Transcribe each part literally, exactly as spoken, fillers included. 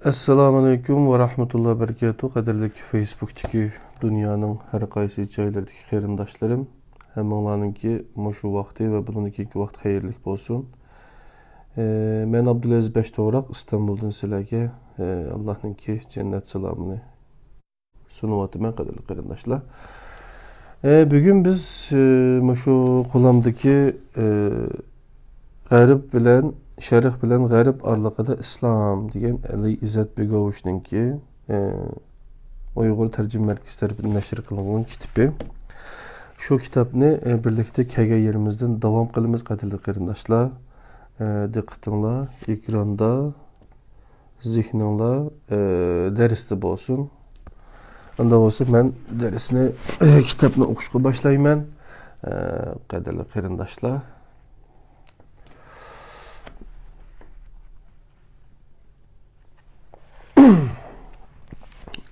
ئەسسالامۇئەلەيكۇم ۋە رەھمەتۇللاھى ۋە بەرىكاتۇھ. قەدىرلىك فېيسبۇكتىكى دۇنيانىڭ ھەر قايسى جايلىرىدىكى قېرىنداشلىرىم، ھەممىڭلارنىڭكى مۇشۇ ۋاقتى ۋە بۇندىن كېيىنكى ۋاقىت خەيرلىك بولسۇن. ئى، مەن ئابدۇلئەزىز بەشتوغراق، ئىستانبۇلدىن سىلەرگە، ئى، ئاللاھنىڭكى جەننەت سالامىنى سۇنۇۋاتىمەن، قەدىرلىك قېرىنداشلار. ئى، بۈگۈن بىز، ئى، مۇشۇ قولامدىكى، ئى، غەرب بىلەن، شەرق بىلەن غەرب ئارىلىقىدا ئىسلام دېگەن ئەلى ئىززەت بېگوۋىچنىڭكى، ئى، ئۇيغۇر تەرجىمە مەركىزى تەرىپىدىن نەشر قىلىنغان كىتابى. شۇ كىتابنى، ئى، بىرلىكتە كەلگەن يېرىمىزدىن داۋام قىلىمىز، قەدىرلىك قېرىنداشلار. ئى، دىققىتىڭلار ئېكراندا، زېھنىڭلار، ئى، دەرستە بولسۇن. ئۇنداق بولسا مەن دەرسنى، ئى، كىتابنى ئوقۇشقا باشلايمەن. ئى، قەدىرلىك قېرىنداشلار.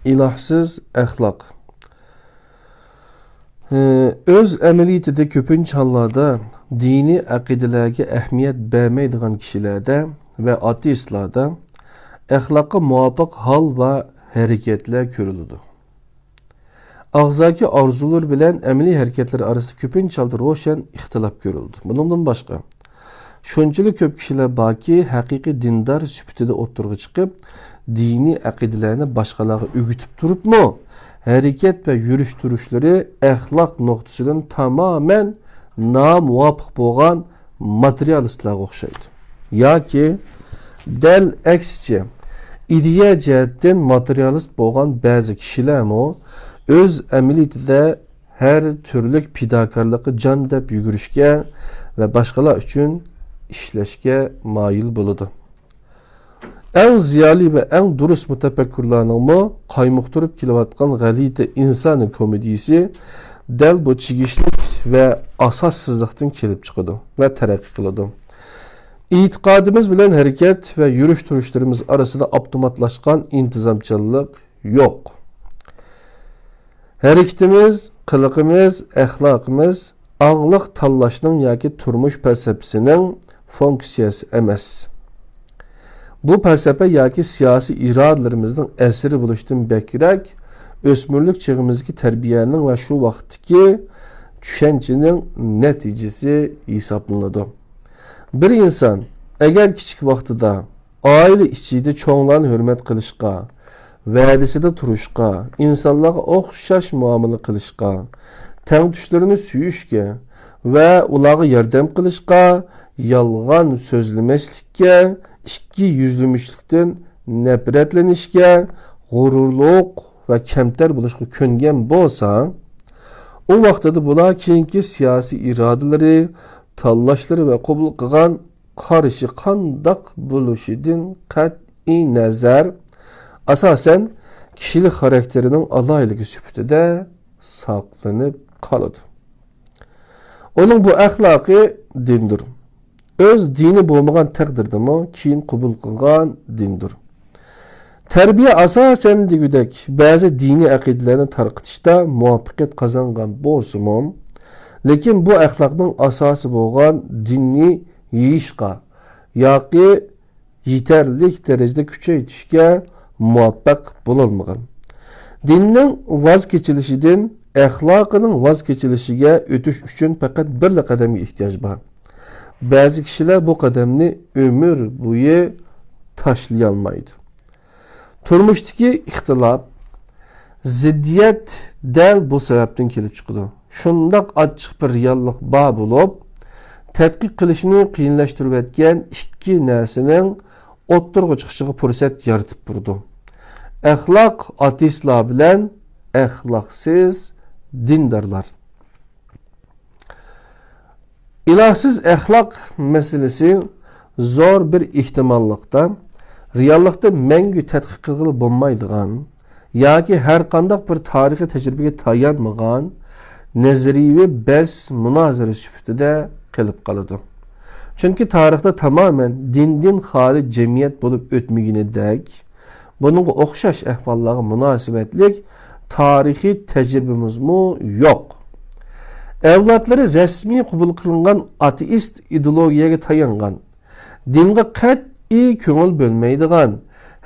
ئىلاھسىز ئەخلاق. ئۆز ئەمەلىيىتىدە كۆپىنچە ھاللاردا دىنىي ئەقىدىلەرگە ئەھمىيەت بەرمەيدىغان كىشىلەردە ۋە ئاتېئىستلاردا ئەخلاققا مۇۋاپىق ھال ۋە ھەرىكەتلەر كۆرۈلىدۇ. ئاغزاكى ئارزۇلىرى بىلەن ئەمەلىي ھەرىكەتلىرى ئارىسىدا كۆپىنچە ھالدا روشەن ئىختىلاپ كۆرۈلىدۇ. بۇنىڭدىن باشقا، شۇنچىلىك كۆپ كىشىلەر باركى، ھەقىقىي دىندار سۈپىتىدە ئوتتۇرىغا چىقىپ، دىنىي ئەقىدىلەرنى باشقىلارغا ئۆگىتىپ تۇرۇپمۇ، ھەرىكەت ۋە يۈرۈش-تۇرۇشلىرى ئەخلاق نۇقتىسىدىن تامامەن نامۇۋاپىق بولغان ماتېرىيالىستلارغا ئوخشايدۇ. ياكى دەل ئەكسىچە، ئىدىيە جەھەتتىن ماتېرىيالىست بولغان بەزى كىشىلەرمۇ ئۆز ئەمەلىيىتىدە ھەر تۈرلۈك پىداكارلىققا جان دەپ يۈگۈرۈشكە ۋە باشقىلار ئۈچۈن ئىشلەشكە مايىل بولىدۇ. ئەڭ زىيالىي ۋە ئەڭ دۇرۇس مۇتەپەككۇرلارنىڭمۇ قايمۇقتۇرۇپ كېلىۋاتقان غەلىتە ئىنسانىي كومېدىيىسى دەل بۇ چىگىشلىك ۋە ئاساسسىزلىقتىن كېلىپ چىقىدۇ ۋە تەرەققىي قىلىدۇ. ئېتىقادىمىز بىلەن ھەرىكەت ۋە يۈرۈش-تۇرۇشلىرىمىز ئارىسىدا ئاپتوماتلاشقان ئىنتىزامچانلىق يوق. ھەرىكىتىمىز، قىلىقىمىز، ئەخلاقىمىز ئاڭلىق تاللاشنىڭ ياكى تۇرمۇش پەلسەپىسىنىڭ فۇنكسىيەسى ئەمەس. بۇ پەلسەپە ياكى سىياسىي ئىرادىلىرىمىزنىڭ ئەسىرى بولۇشتىن بەكرەك، ئۆسمۈرلۈك چېغىمىزدىكى تەربىيەنىڭ ۋە شۇ ۋاقىتتىكى چۈشەنچىنىڭ نەتىجىسى ھېسابلىنىدۇ. بىر ئىنسان ئەگەر كىچىك ۋاقتىدا ئائىلە ئىچىدە چوڭلارنى ھۆرمەت قىلىشقا، ۋەدىسىدە تۇرۇشقا، ئىنسانلارغا ئوخشاش مۇئامىلە قىلىشقا، تەڭتۇشلىرىنى سۆيۈشكە ۋە ئۇلارغا ياردەم قىلىشقا، يالغان سۆزلىمەسلىككە، ئىككى يۈزلىمىشلىكتىن نەپرەتلىنىشكە، غۇرۇرلۇق ۋە كەمتەر بولۇشقا كۆنگەن بولسا، ئۇ ۋاقتىدا بۇلار كېيىنكى سىياسىي ئىرادىلىرى، تاللاشلىرى ۋە قوبۇل قىلغان قارىشى قانداق بولۇشىدىن قەتئىينەزەر، ئاساسەن، كىشىلىك خاراكتېرىنىڭ ئالاھىدىلىكى سۈپىتىدە ساقلىنىپ قالىدۇ. ئۇنىڭ بۇ ئەخلاقى دىندۇر. ئۆز دىنى بولمىغان تەقدىردىمۇ كېيىن قوبۇل قىلغان دىندۇر. تەربىيە ئاساسەن دېگۈدەك بەزى دىنىي ئەقىدىلەرنى تارقىتىشتا مۇۋەپپەقىيەت قازانغان بولسىمۇ، لېكىن بۇ ئەخلاقنىڭ ئاساسى بولغان دىننى يېيىشقا ياكى يېتەرلىك دەرىجىدە كۈچەيتىشكە مۇۋەپپەق بولالمىغان. دىننىڭ ۋاز كېچىلىشىدىن ئەخلاقىنىڭ ۋاز كېچىلىشىگە ئۆتۈش ئۈچۈن پەقەت بىرلا قەدەمگە ئېھتىياج بار. بەزى كىشىلەر بۇ قەدەمنى ئۆمۈر بويى تاشلىيالمايدۇ. تۇرمۇشتىكى ئىختىلاپ، زىددىيەت دەل بۇ سەۋەبتىن كېلىپ چىقىدۇ. شۇنداق ئاچچىق بىر رېئاللىق بار بولۇپ، تەتقىق قىلىشنى قىيىنلاشتۇرۇۋەتكەن ئىككى نەرسىنىڭ ئوتتۇرىغا چىقىشىغا پۇرسەت يارىتىپ تۇرىدۇ. ئەخلاق ئاتېئىستلار بىلەن ئەخلاقسىز دىندارلار. ئىلاھسىز ئەخلاق مەسىلىسى زور بىر ئېھتىماللىقتا، رېئاللىقتا مەڭگۈ تەتقىق قىلغىلى بولمايدىغان ياكى ھەرقانداق بىر تارىخىي تەجرىبىگە تايانمىغان نەزەرىيىۋى بەس مۇنازىرە سۈپىتىدە قېلىپ قالىدۇ. چۈنكى تارىختا تامامەن دىندىن خالىي جەمئىيەت بولۇپ ئۆتمىگىنىدەك، بۇنىڭغا ئوخشاش ئەھۋاللارغا مۇناسىۋەتلىك تارىخىي تەجرىبىمىزمۇ يوق. ئەۋلادلىرى رەسمىي قوبۇل قىلىنغان ئاتېئىست ئىدېئولوگىيەگە تايانغان، دىنغا قەتئىي كۆڭۈل بۆلمەيدىغان،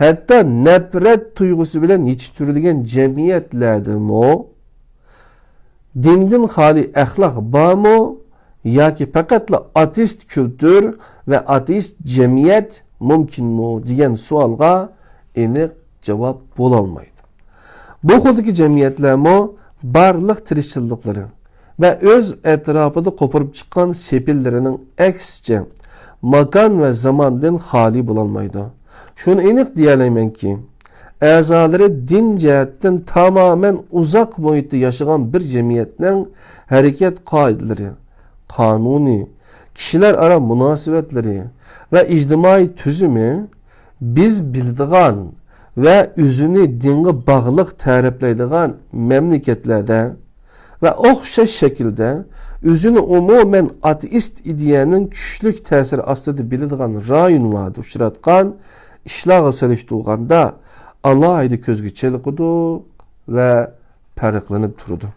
ھەتتا نەپرەت تۇيغۇسى بىلەن يېتىشتۈرۈلگەن جەمئىيەتلەردىمۇ دىندىن خالىي ئەخلاق بارمۇ ياكى پەقەتلا ئاتېئىست كۈلتۈر ۋە ئاتېئىست جەمئىيەت مۇمكىنمۇ دېگەن سوئالغا ئېنىق جاۋاب بولالمايدۇ. بۇ خىلدىكى جەمئىيەتلەرمۇ بارلىق تىرىشچانلىقلىرى ۋە ئۆز ئەتراپىدا قوپۇرۇپ چىققان سېپىللىرىنىڭ ئەكسىچە ماكان ۋە زاماندىن خالىي بولالمايدۇ. شۇنى ئېنىق دېيەلەيمەنكى، ئەزالىرى دىن جەھەتتىن تامامەن ئۇزاق مۇھىتتا ياشىغان بىر جەمئىيەتنىڭ ھەرىكەت قائىدىلىرى، قانۇنى، كىشىلەر ئارا مۇناسىۋەتلىرى ۋە ئىجتىمائىي تۈزۈمى بىز بىلىدىغان ۋە ئۆزىنى دىنغا باغلىق تەرىپلەيدىغان مەملىكەتلەردە ۋە ئوخشاش شەكىلدە ئۆزىنى ئومۇمەن ئاتېئىست ئىدىيەنىڭ كۈچلۈك تەسىرى ئاستىدا بىلىدىغان رايونلاردا ئۇچراتقان ئىشلارغا سېلىشتۇرغاندا ئالاھىدە كۆزگە چېلىقىدۇ ۋە پەرقلىنىپ تۇرىدۇ.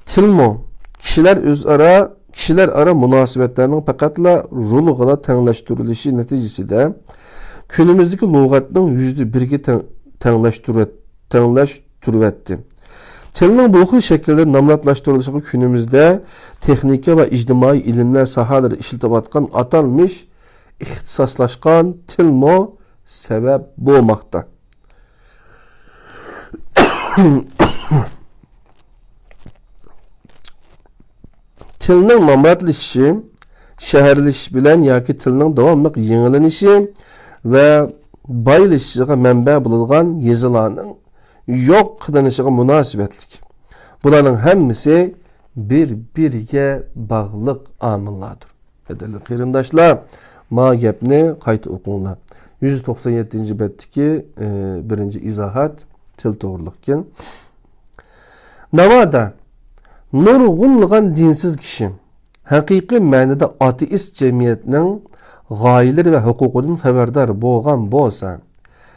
تىلمۇ كىشىلەر ئۆزئارا، كىشىلەر ئارا مۇناسىۋەتلەرنىڭ پەقەتلا رولىغىلا تەڭلەشتۈرۈلۈشى نەتىجىسىدە كۈنىمىزدىكى لۇغەتنىڭ يۈزدە بىرىگە تەڭ-، تەڭلەشتۈرۈۋەت-، تەڭلەشتۈرۈۋەتتى. تىلنىڭ بۇ خىل شەكىلدە نامراتلاشتۇرۇلۇشىغا كۈنىمىزدە تېخنىكا ۋە ئىجتىمائىي ئىلىملەر ساھەلىرىدە ئىشلىتىۋاتقان ئاتالمىش ئىختىساسلاشقان تىلمۇ سەۋەب بولماقتا. تىلنىڭ نامراتلىشىشى، شەھەرلىشىش بىلەن ياكى تىلنىڭ داۋاملىق يېڭىلىنىشى ۋە بايلىشىشىغا مەنبە بولىدىغان يېزىلارنىڭ يوق قىلىنىشىغا مۇناسىۋەتلىك. بۇلارنىڭ ھەممىسى بىر-بىرىگە باغلىق ئامىللاردۇر. قەدىرلىك قېرىنداشلار، ما گەپنى قايتا ئوقۇڭلار. يۈز توقسان يەتتىنچى بەتتىكى، ئى، بىرىنچى ئىزاھات، تىل توغرىلىقكەن. ناۋادا نۇرغۇنلىغان دىنسىز كىشى ھەقىقىي مەنىدە ئاتېئىست جەمئىيەتنىڭ غايىلىرى ۋە ھوقۇقىدىن خەۋەردار بولغان بولسا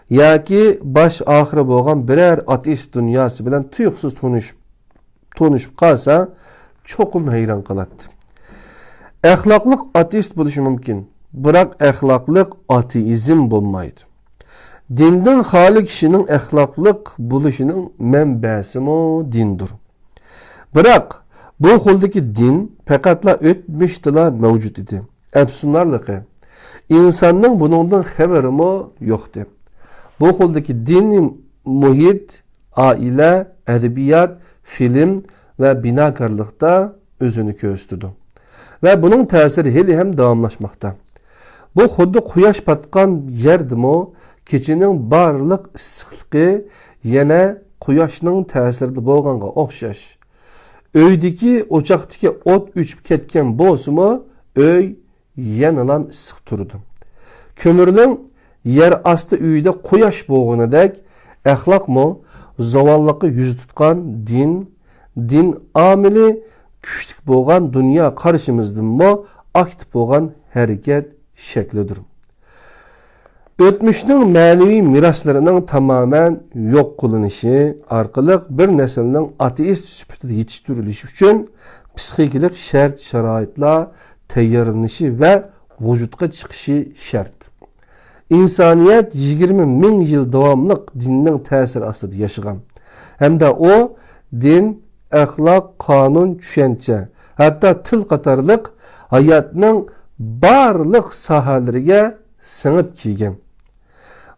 ياكى باش ئاخىرى بولغان بىرەر ئاتېئىست دۇنياسى بىلەن تۇيۇقسىز تونۇشۇپ تونۇشۇپ قالسا، چوقۇم ھەيران قالاتتى. ئەخلاقلىق ئاتېئىست بولۇشى مۇمكىن، بىراق ئەخلاقلىق ئاتېئىزم بولمايدۇ. دىندىن خالىي كىشىنىڭ ئەخلاقلىق بولۇشىنىڭ مەنبەسىمۇ دىندۇر. بىراق، بۇ خىلدىكى دىن پەقەتلا ئۆتمۈشتىلا مەۋجۇت ئىدى. ئەپسۇسلىنارلىقى، ئىنساننىڭ بۇنىڭدىن خەۋىرىمۇ يوقتى. بۇ خىلدىكى دىنىي مۇھىت، ئائىلە، ئەدەبىيات، فىلىم ۋە بىناكارلىقتا ئۆزىنى كۆرسىتىدۇ. ۋە بۇنىڭ تەسىرى ھېلىھەم داۋاملاشماقتا. بۇ خۇددى قۇياش پاتقان يەردىمۇ كېچىنىڭ بارلىق ئىسسىقلىقى يەنە قۇياشنىڭ تەسىرىدە بولغانغا ئوخشاش. ئۆيدىكى ئوچاقتىكى ئوت ئۆچۈپ كەتكەن بولسىمۇ، ئۆي يەنىلا ئىسسىق تۇرىدۇ. كۆمۈرنىڭ يەر ئاستى ئۆيىدە قۇياش بولغىنىدەك، ئەخلاقمۇ زاۋاللىققا يۈز تۇتقان دىن، دىن ئامىلى كۈچلۈك بولغان دۇنيا قارىشىمىزدىنمۇ ئاكتىپ بولغان ھەرىكەت شەكلىدۇر. ئۆتمۈشنىڭ مەنىۋى مىراسلىرىنىڭ تامامەن يوق قىلىنىشى ئارقىلىق بىر نەسىلنىڭ ئاتېئىست سۈپىتىدە يېتىشتۈرۈلۈشى ئۈچۈن پسىخىكىلىق شەرت-شارائىتلار تەييارلىنىشى ۋە ۋۇجۇدقا چىقىشى شەرت. ئىنسانىيەت يىگىرمە مىڭ يىل داۋاملىق دىننىڭ تەسىرى ئاستىدا ياشىغان ھەمدە ئۇ دىن، ئەخلاق، قانۇن، چۈشەنچە، ھەتتا تىل قاتارلىق ھاياتنىڭ بارلىق ساھەلىرىگە سىڭىپ كىرگەن.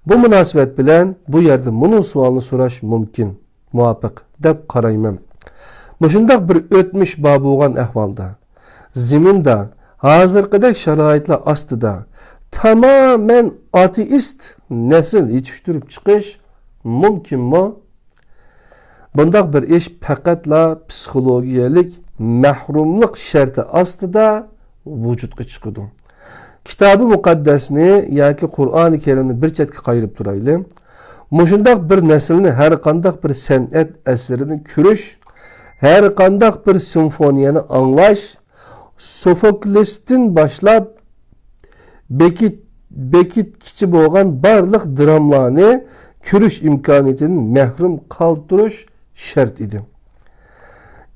بۇ مۇناسىۋەت بىلەن بۇ يەردە مۇنۇ سوئالنى سوراش مۇمكىن، مۇۋاپىق، دەپ قارايمەن. مۇشۇنداق بىر ئۆتمۈش بار بولغان ئەھۋالدا، زېمىندا ھازىرقىدەك شارائىتلار ئاستىدا تامامەن ئاتېئىست نەسىل يېتىشتۈرۈپ چىقىش مۇمكىنمۇ؟ بۇنداق بىر ئىش پەقەتلا پسىخولوگىيەلىك مەھرۇملۇق شەرتى ئاستىدا ۋۇجۇدقا چىقىدۇ. كىتابى مۇقەددەسنى ياكى قۇرئانى كەرىمنى بىر چەتكە قايرىپ تۇرايلى. مۇشۇنداق بىر نەسىلنى ھەر قانداق بىر سەنئەت ئەسىرىنى كۆرۈش، ھەر قانداق بىر سىمفونىيەنى ئاڭلاش، سوفوكلېستىن باشلاپ بېكىت-، بېكىتكىچە بولغان بارلىق دراملارنى كۆرۈش ئىمكانىيىتىدىن مەھرۇم قالدۇرۇش شەرت ئىدى.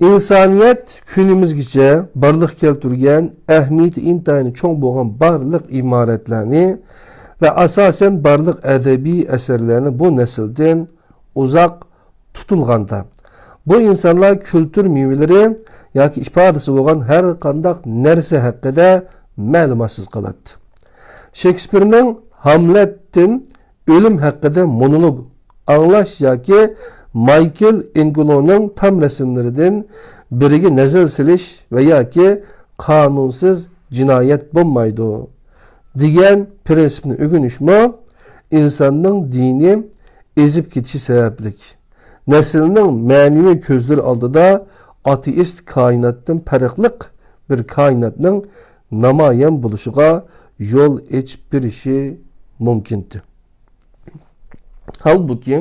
ئىنسانىيەت كۈنىمىزگىچە بارلىققا كەلتۈرگەن ئەھمىيىتى ئىنتايىن چوڭ بولغان بارلىق ئىمارەتلەرنى ۋە ئاساسەن بارلىق ئەدەبىي ئەسەرلەرنى بۇ نەسىلدىن ئۇزاق تۇتۇلغاندا، بۇ ئىنسانلار كۈلتۈر مېۋىلىرى ياكى ئىپادىسى بولغان ھەر قانداق نەرسە ھەققىدە مەلۇماتسىز قالاتتى. شېكسپىرنىڭ ھاملېتتىن ئۆلۈم ھەققىدە مونولوگ ئاڭلاش ياكى مايكېل ئېنگلونىڭ تام رەسىملىرىدىن بىرىگە نەزەر سېلىش ۋە ياكى قانۇنسىز جىنايەت بولمايدۇ دېگەن پىرىنسىپنى ئۆگىنىشمۇ ئىنساننىڭ دىنى ئېزىپ كېتىشى سەۋەبلىك، نەسلىنىڭ مەنىۋى كۆزلىرى ئالدىدا ئاتېئىست كائىناتتىن پەرقلىق بىر كائىناتنىڭ نامايان بولۇشىغا يول ئېچىپ بېرىشى مۇمكىنتى. ھالبۇكى،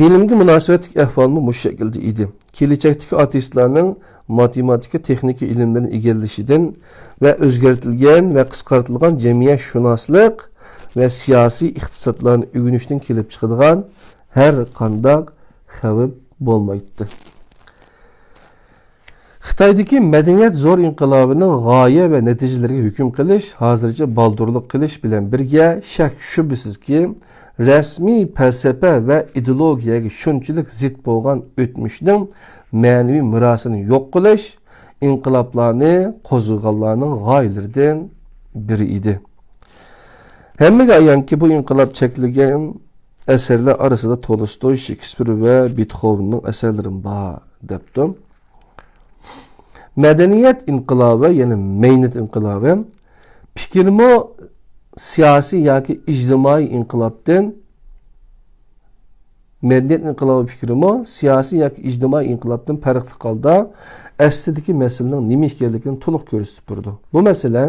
بىلىمگە مۇناسىۋەتلىك ئەھۋالمۇ مۇشۇ شەكىلدە ئىدى. كېلىچەكتىكى ئاتېئىستلارنىڭ ماتېماتىكا، تېخنىكا ئىلىملىرىنى ئىگىلىشىدىن ۋە ئۆزگەرتىلگەن ۋە قىسقارتىلغان جەمئىيەتشۇناسلىق ۋە سىياسىي ئىقتىسادلارنى ئۆگىنىشتىن كېلىپ چىقىدىغان ھەر قانداق خەۋپ بولمايتتى. خىتايدىكى مەدەنىيەت زور ئىنقىلابىنىڭ غايە ۋە نەتىجىلىرىگە ھۆكۈم قىلىش، ھازىرچە بالدۇرلۇق قىلىش بىلەن بىرگە، شەك-شۈبھىسىزكى، رەسمىي پەلسەپە ۋە ئىدېئولوگىيەگە شۇنچىلىك زىت بولغان ئۆتمۈشنىڭ مەنىۋى مىراسىنى يوق قىلىش ئىنقىلابلارنى قوزغىغانلارنىڭ غايىلىرىدىن بىرى ئىدى. ھەممىگە ئايانكى، بۇ ئىنقىلاب چەكلىگەن ئەسەرلەر ئارىسىدا تولستوي، شېكسپىر ۋە بېتخوۋېننىڭ ئەسەرلىرىمۇ بار، دەپتۇ. مەدەنىيەت ئىنقىلابى، يەنى مەينەت ئىنقىلابى، پىكرىمۇ سىياسىي ياكى ئىجتىمائىي ئىنقىلابتىن، مەدەنىيەت ئىنقىلابى پىكرىمۇ سىياسىي ياكى ئىجتىمائىي ئىنقىلابتىن پەرقلىق ھالدا ئەسلىدىكى مەسىلىنىڭ نېمە ئىكەنلىكىنى تولۇق كۆرسىتىپ بېرىدۇ. بۇ مەسىلە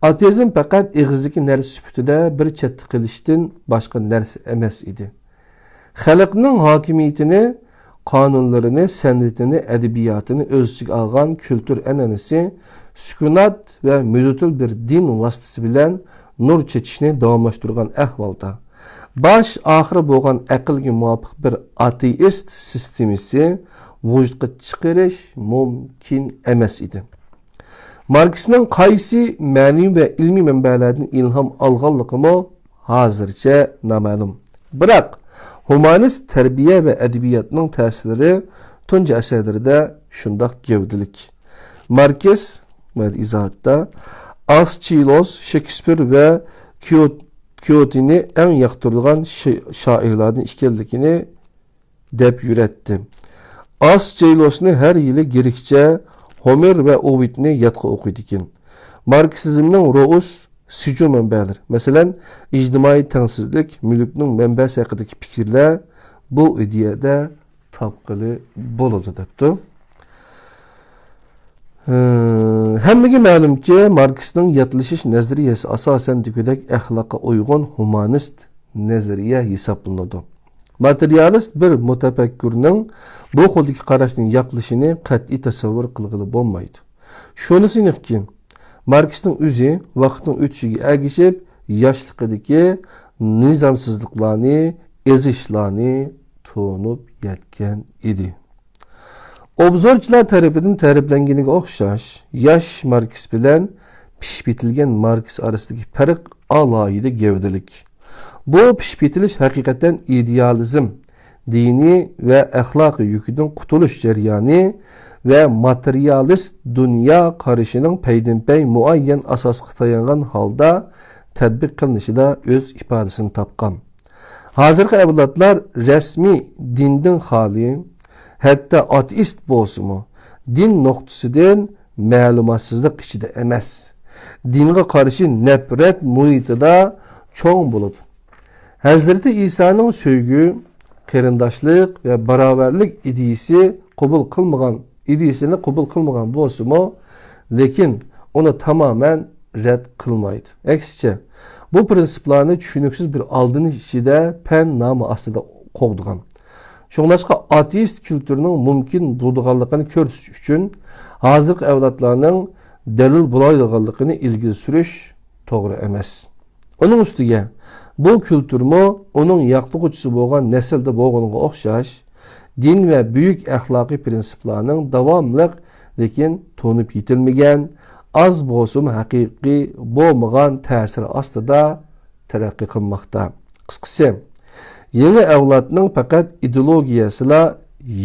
ئاتېئىزم پەقەت ئېغىزدىكى نەرسە سۈپىتىدە بىر چەتتە قېلىشتىن باشقا نەرسە ئەمەس ئىدى. خەلقنىڭ ھاكىمىيىتىنى، قانۇنلىرىنى، سەنئىتىنى، ئەدەبىياتىنى ئۆز ئىچىگە ئالغان كۈلتۈر ئەنئەنىسى سۈكۈنات ۋە مۆتىدىل بىر دىن ۋاسىتىسى بىلەن نۇر چېچىشنى داۋاملاشتۇرغان ئەھۋالدا، باش ئاخىرى بولغان ئەقىلگە مۇۋاپىق بىر ئاتېئىست سىستېمىسى ۋۇجۇدقا چىقىرىش مۇمكىن ئەمەس ئىدى. ماركسنىڭ قايسى مەنىۋى ۋە ئىلمىي مەنبەلەردىن ئىلھام ئالغانلىقىمۇ ھازىرچە نامەلۇم. بىراق، ھۇمانىست تەربىيە ۋە ئەدەبىياتنىڭ تەسىرلىرى تۇنجى ئەسەرلىرىدە شۇنداق گەۋدىلىك. ماركس، مانا ئىزاھاتتا، ئاسچىلوس، شېكسپىر ۋە كيو-، كيوتىنى ئەڭ ياقتۇرىدىغان شى-، شائىرلاردىن ئىكەنلىكىنى دەپ يۈرەتتى. ئاسچىلوسنى ھەر يىلى گرېكچە ھومېر ۋە ئوۋىدنى يادقا ئوقۇيدىكەن. ماركسىزمنىڭ روئۇس سىجۇ مەنبەلىرى، مەسىلەن، ئىجتىمائىي تەڭسىزلىك، مۈلۈكنىڭ مەنبەسى ھەققىدىكى پىكىرلەر بۇ ئىدىيەدە تاپقىلى بولىدۇ، دەپتۇ. ھە، ھەممىگە مەلۇمكى، ماركسنىڭ ياتلىشىش نەزەرىيەسى ئاساسەن دېگۈدەك ئەخلاققا ئۇيغۇن ھۇمانىست نەزەرىيە ھېسابلىنىدۇ. ماتېرىيالىست بىر مۇتەپەككۇرنىڭ بۇ خىلدىكى قاراشنى ياقلىشىنى قەتئىي تەسەۋۋۇر قىلغىلى بولمايدۇ. شۇنىسى ئېنىقكى، ماركسنىڭ ئۆزى ۋاقىتنىڭ ئۆتۈشىگە ئەگىشىپ، ياشلىقىدىكى نىزامسىزلىقلارنى، ئېزىشلارنى تونۇپ يەتكەن ئىدى. ئوبزورچىلار تەرىپىدىن تەرىپلەنگىنىگە ئوخشاش، ياش ماركس بىلەن پىشىپ يېتىلگەن ماركس ئارىسىدىكى پەرق ئالاھىدە گەۋدىلىك. بۇ پىشىپ يېتىلىش ھەقىقەتەن ئىدېئالىزم، دىنىي ۋە ئەخلاقىي يۈكىدىن قۇتۇلۇش جەريانى ۋە ماتېرىيالىست دۇنيا قارىشىنىڭ پەيدىنپەي مۇئەييەن ئاساسقا تايانغان ھالدا تەتبىق قىلىنىشىدا ئۆز ئىپادىسىنى تاپقان. ھازىرقى ئەۋلادلار رەسمىي دىندىن خالىي، ھەتتا ئاتېئىست بولسىمۇ، دىن نۇقتىسىدىن مەلۇماتسىزلىق ئىچىدە ئەمەس، دىنغا قارشى نەپرەت مۇھىتىدا چوڭ بولىدۇ. ھەزرىتى ئىسانىڭ سۆيگۈ، قېرىنداشلىق ۋە باراۋەرلىك ئىدىيىسى قوبۇل قىلمىغان، ئىدىيىسىنى قوبۇل قىلمىغان بولسىمۇ، لېكىن ئۇنى تامامەن رەت قىلمايدۇ. ئەكسىچە، بۇ پىرىنسىپلارنى چۈشىنىكسىز بىر ئالدىنىش ئىچىدە پەن نامى ئاستىدا قوغدىغان. شۇڭلاشقا، ئاتېئىست كۈلتۈرىنىڭ مۇمكىن بولىدىغانلىقىنى كۆرسىتىش ئۈچۈن، ھازىرقى ئەۋلادلارنىڭ دەلىل بولالايدىغانلىقىنى ئىلگىرى سۈرۈش توغرا ئەمەس. ئۇنىڭ ئۈستىگە، بۇ كۈلتۈرمۇ ئۇنىڭ ياقلىغۇچىسى بولغان نەسىلدە بولغىنىغا ئوخشاش، دىن ۋە بۈيۈك ئەخلاقىي پىرىنسىپلارنىڭ داۋاملىق، لېكىن تونۇپ يېتىلمىگەن، ئاز بولسىمۇ ھەقىقىي بولمىغان تەسىرى ئاستىدا تەرەققىي قىلماقتا. قىسقىسى، يېڭى ئەۋلادنىڭ پەقەت ئىدېئولوگىيەسىلا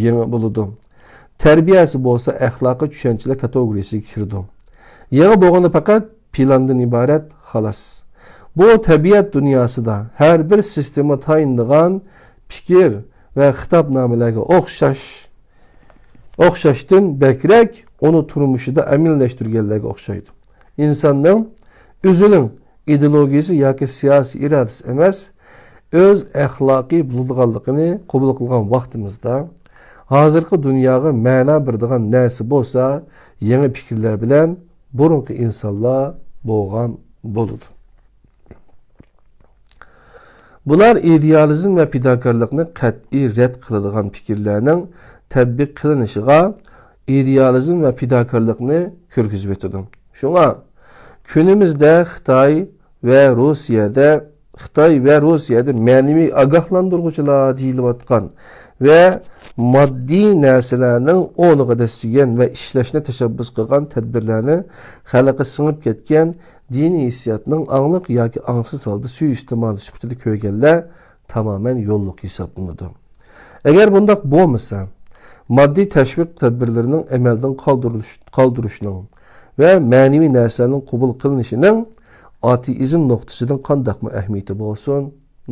يېڭى بولىدۇ. تەربىيەسى بولسا ئەخلاقىي چۈشەنچىلەر كاتېگورىيىسىگە كىرىدۇ. يېڭى بولغىنى پەقەت پىلاندىن ئىبارەت، خالاس. بۇ تەبىئەت دۇنياسىدا ھەر بىر سىستېما تايىنىدىغان پىكىر ۋە خىتابنامىلەرگە ئوخشاش، ئوخشاشتىن بەكرەك ئۇنى تۇرمۇشىدا ئەمەلىيلەشتۈرگەنلەرگە ئوخشايدۇ. ئىنساننىڭ ئۆزىنىڭ ئىدېئولوگىيىسى ياكى سىياسىي ئىرادىسى ئەمەس، ئۆز ئەخلاقى بولىدىغانلىقىنى قوبۇل قىلغان ۋاقتىمىزدا، ھازىرقى دۇنياغا مەنە بېرىدىغان نەرسە بولسا، يېڭى پىكىرلەر بىلەن بۇرۇنقى ئىنسانلار بولغان بولىدۇ. بۇلار ئىدېئالىزم ۋە پىداكارلىقنى قەتئىي رەت قىلىدىغان پىكىرلەرنىڭ تەتبىق قىلىنىشىغا ئىدېئالىزم ۋە پىداكارلىقنى كىرگۈزۈۋېتىدۇ. شۇڭا كۈنىمىزدە خىتاي ۋە روسىيەدە، خىتاي ۋە روسىيەدە مەنىۋى ئاگاھلاندۇرغۇچىلار دېيىلىۋاتقان ۋە ماددىي نەرسىلەرنىڭ ئورنىغا دەسسىگەن ۋە ئىشلەشنى تەشەببۇس قىلغان تەدبىرلەرنى خەلققە سىڭىپ كەتكەن دىنىي ھېسسىياتنىڭ ئاڭلىق ياكى ئاڭسىز ھالدا سۇيىئىستېمالى سۈپىتىدە كۆرگەنلەر تامامەن يوللۇق ھېسابلىنىدۇ. ئەگەر بۇنداق بولمىسا، ماددىي تەشۋىق تەدبىرلىرىنىڭ ئەمەلدىن قالدۇرۇلۇش-، قالدۇرۇشنىڭ ۋە مەنىۋى نەرسىلەرنىڭ قوبۇل قىلىنىشىنىڭ ئاتېئىزم نۇقتىسىدىن قانداقمۇ ئەھمىيىتى بولسۇن؟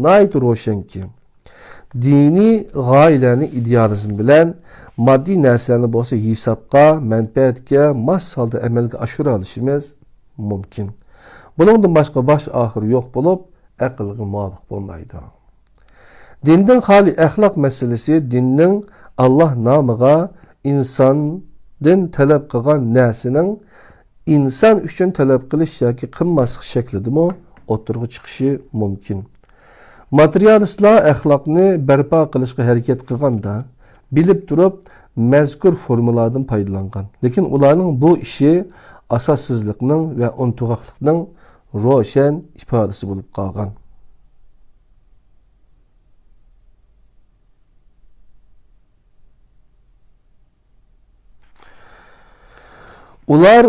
ناھايىتى روشەنكى، دىنىي غايىلەرنى ئىدېئالىزم بىلەن، ماددىي نەرسىلەرنى بولسا ھېسابقا، مەنپەئەتكە ماس ھالدا ئەمەلگە ئاشۇرالىشىمىز مۇمكىن. بۇنىڭدىن باشقا باش ئاخىرى يوق بولۇپ، ئەقىلگە مۇۋاپىق بولمايدۇ. دىندىن خالىي ئەخلاق مەسىلىسى دىننىڭ ئاللا نامىغا ئىنساندىن تەلەپ قىلغان نەرسىنىڭ ئىنسان ئۈچۈن تەلەپ قىلىش ياكى قىلماسلىق شەكلىدىمۇ ئوتتۇرىغا چىقىشى مۇمكىن. ماتېرىيالىستلار ئەخلاقنى بەرپا قىلىشقا ھەرىكەت قىلغاندا، بىلىپ تۇرۇپ مەزكۇر فورمىلاردىن پايدىلانغان. لېكىن ئۇلارنىڭ بۇ ئىشى ئاساسسىزلىقنىڭ ۋە ئۇنتۇغاقلىقنىڭ روشەن ئىپادىسى بولۇپ قالغان. ئۇلار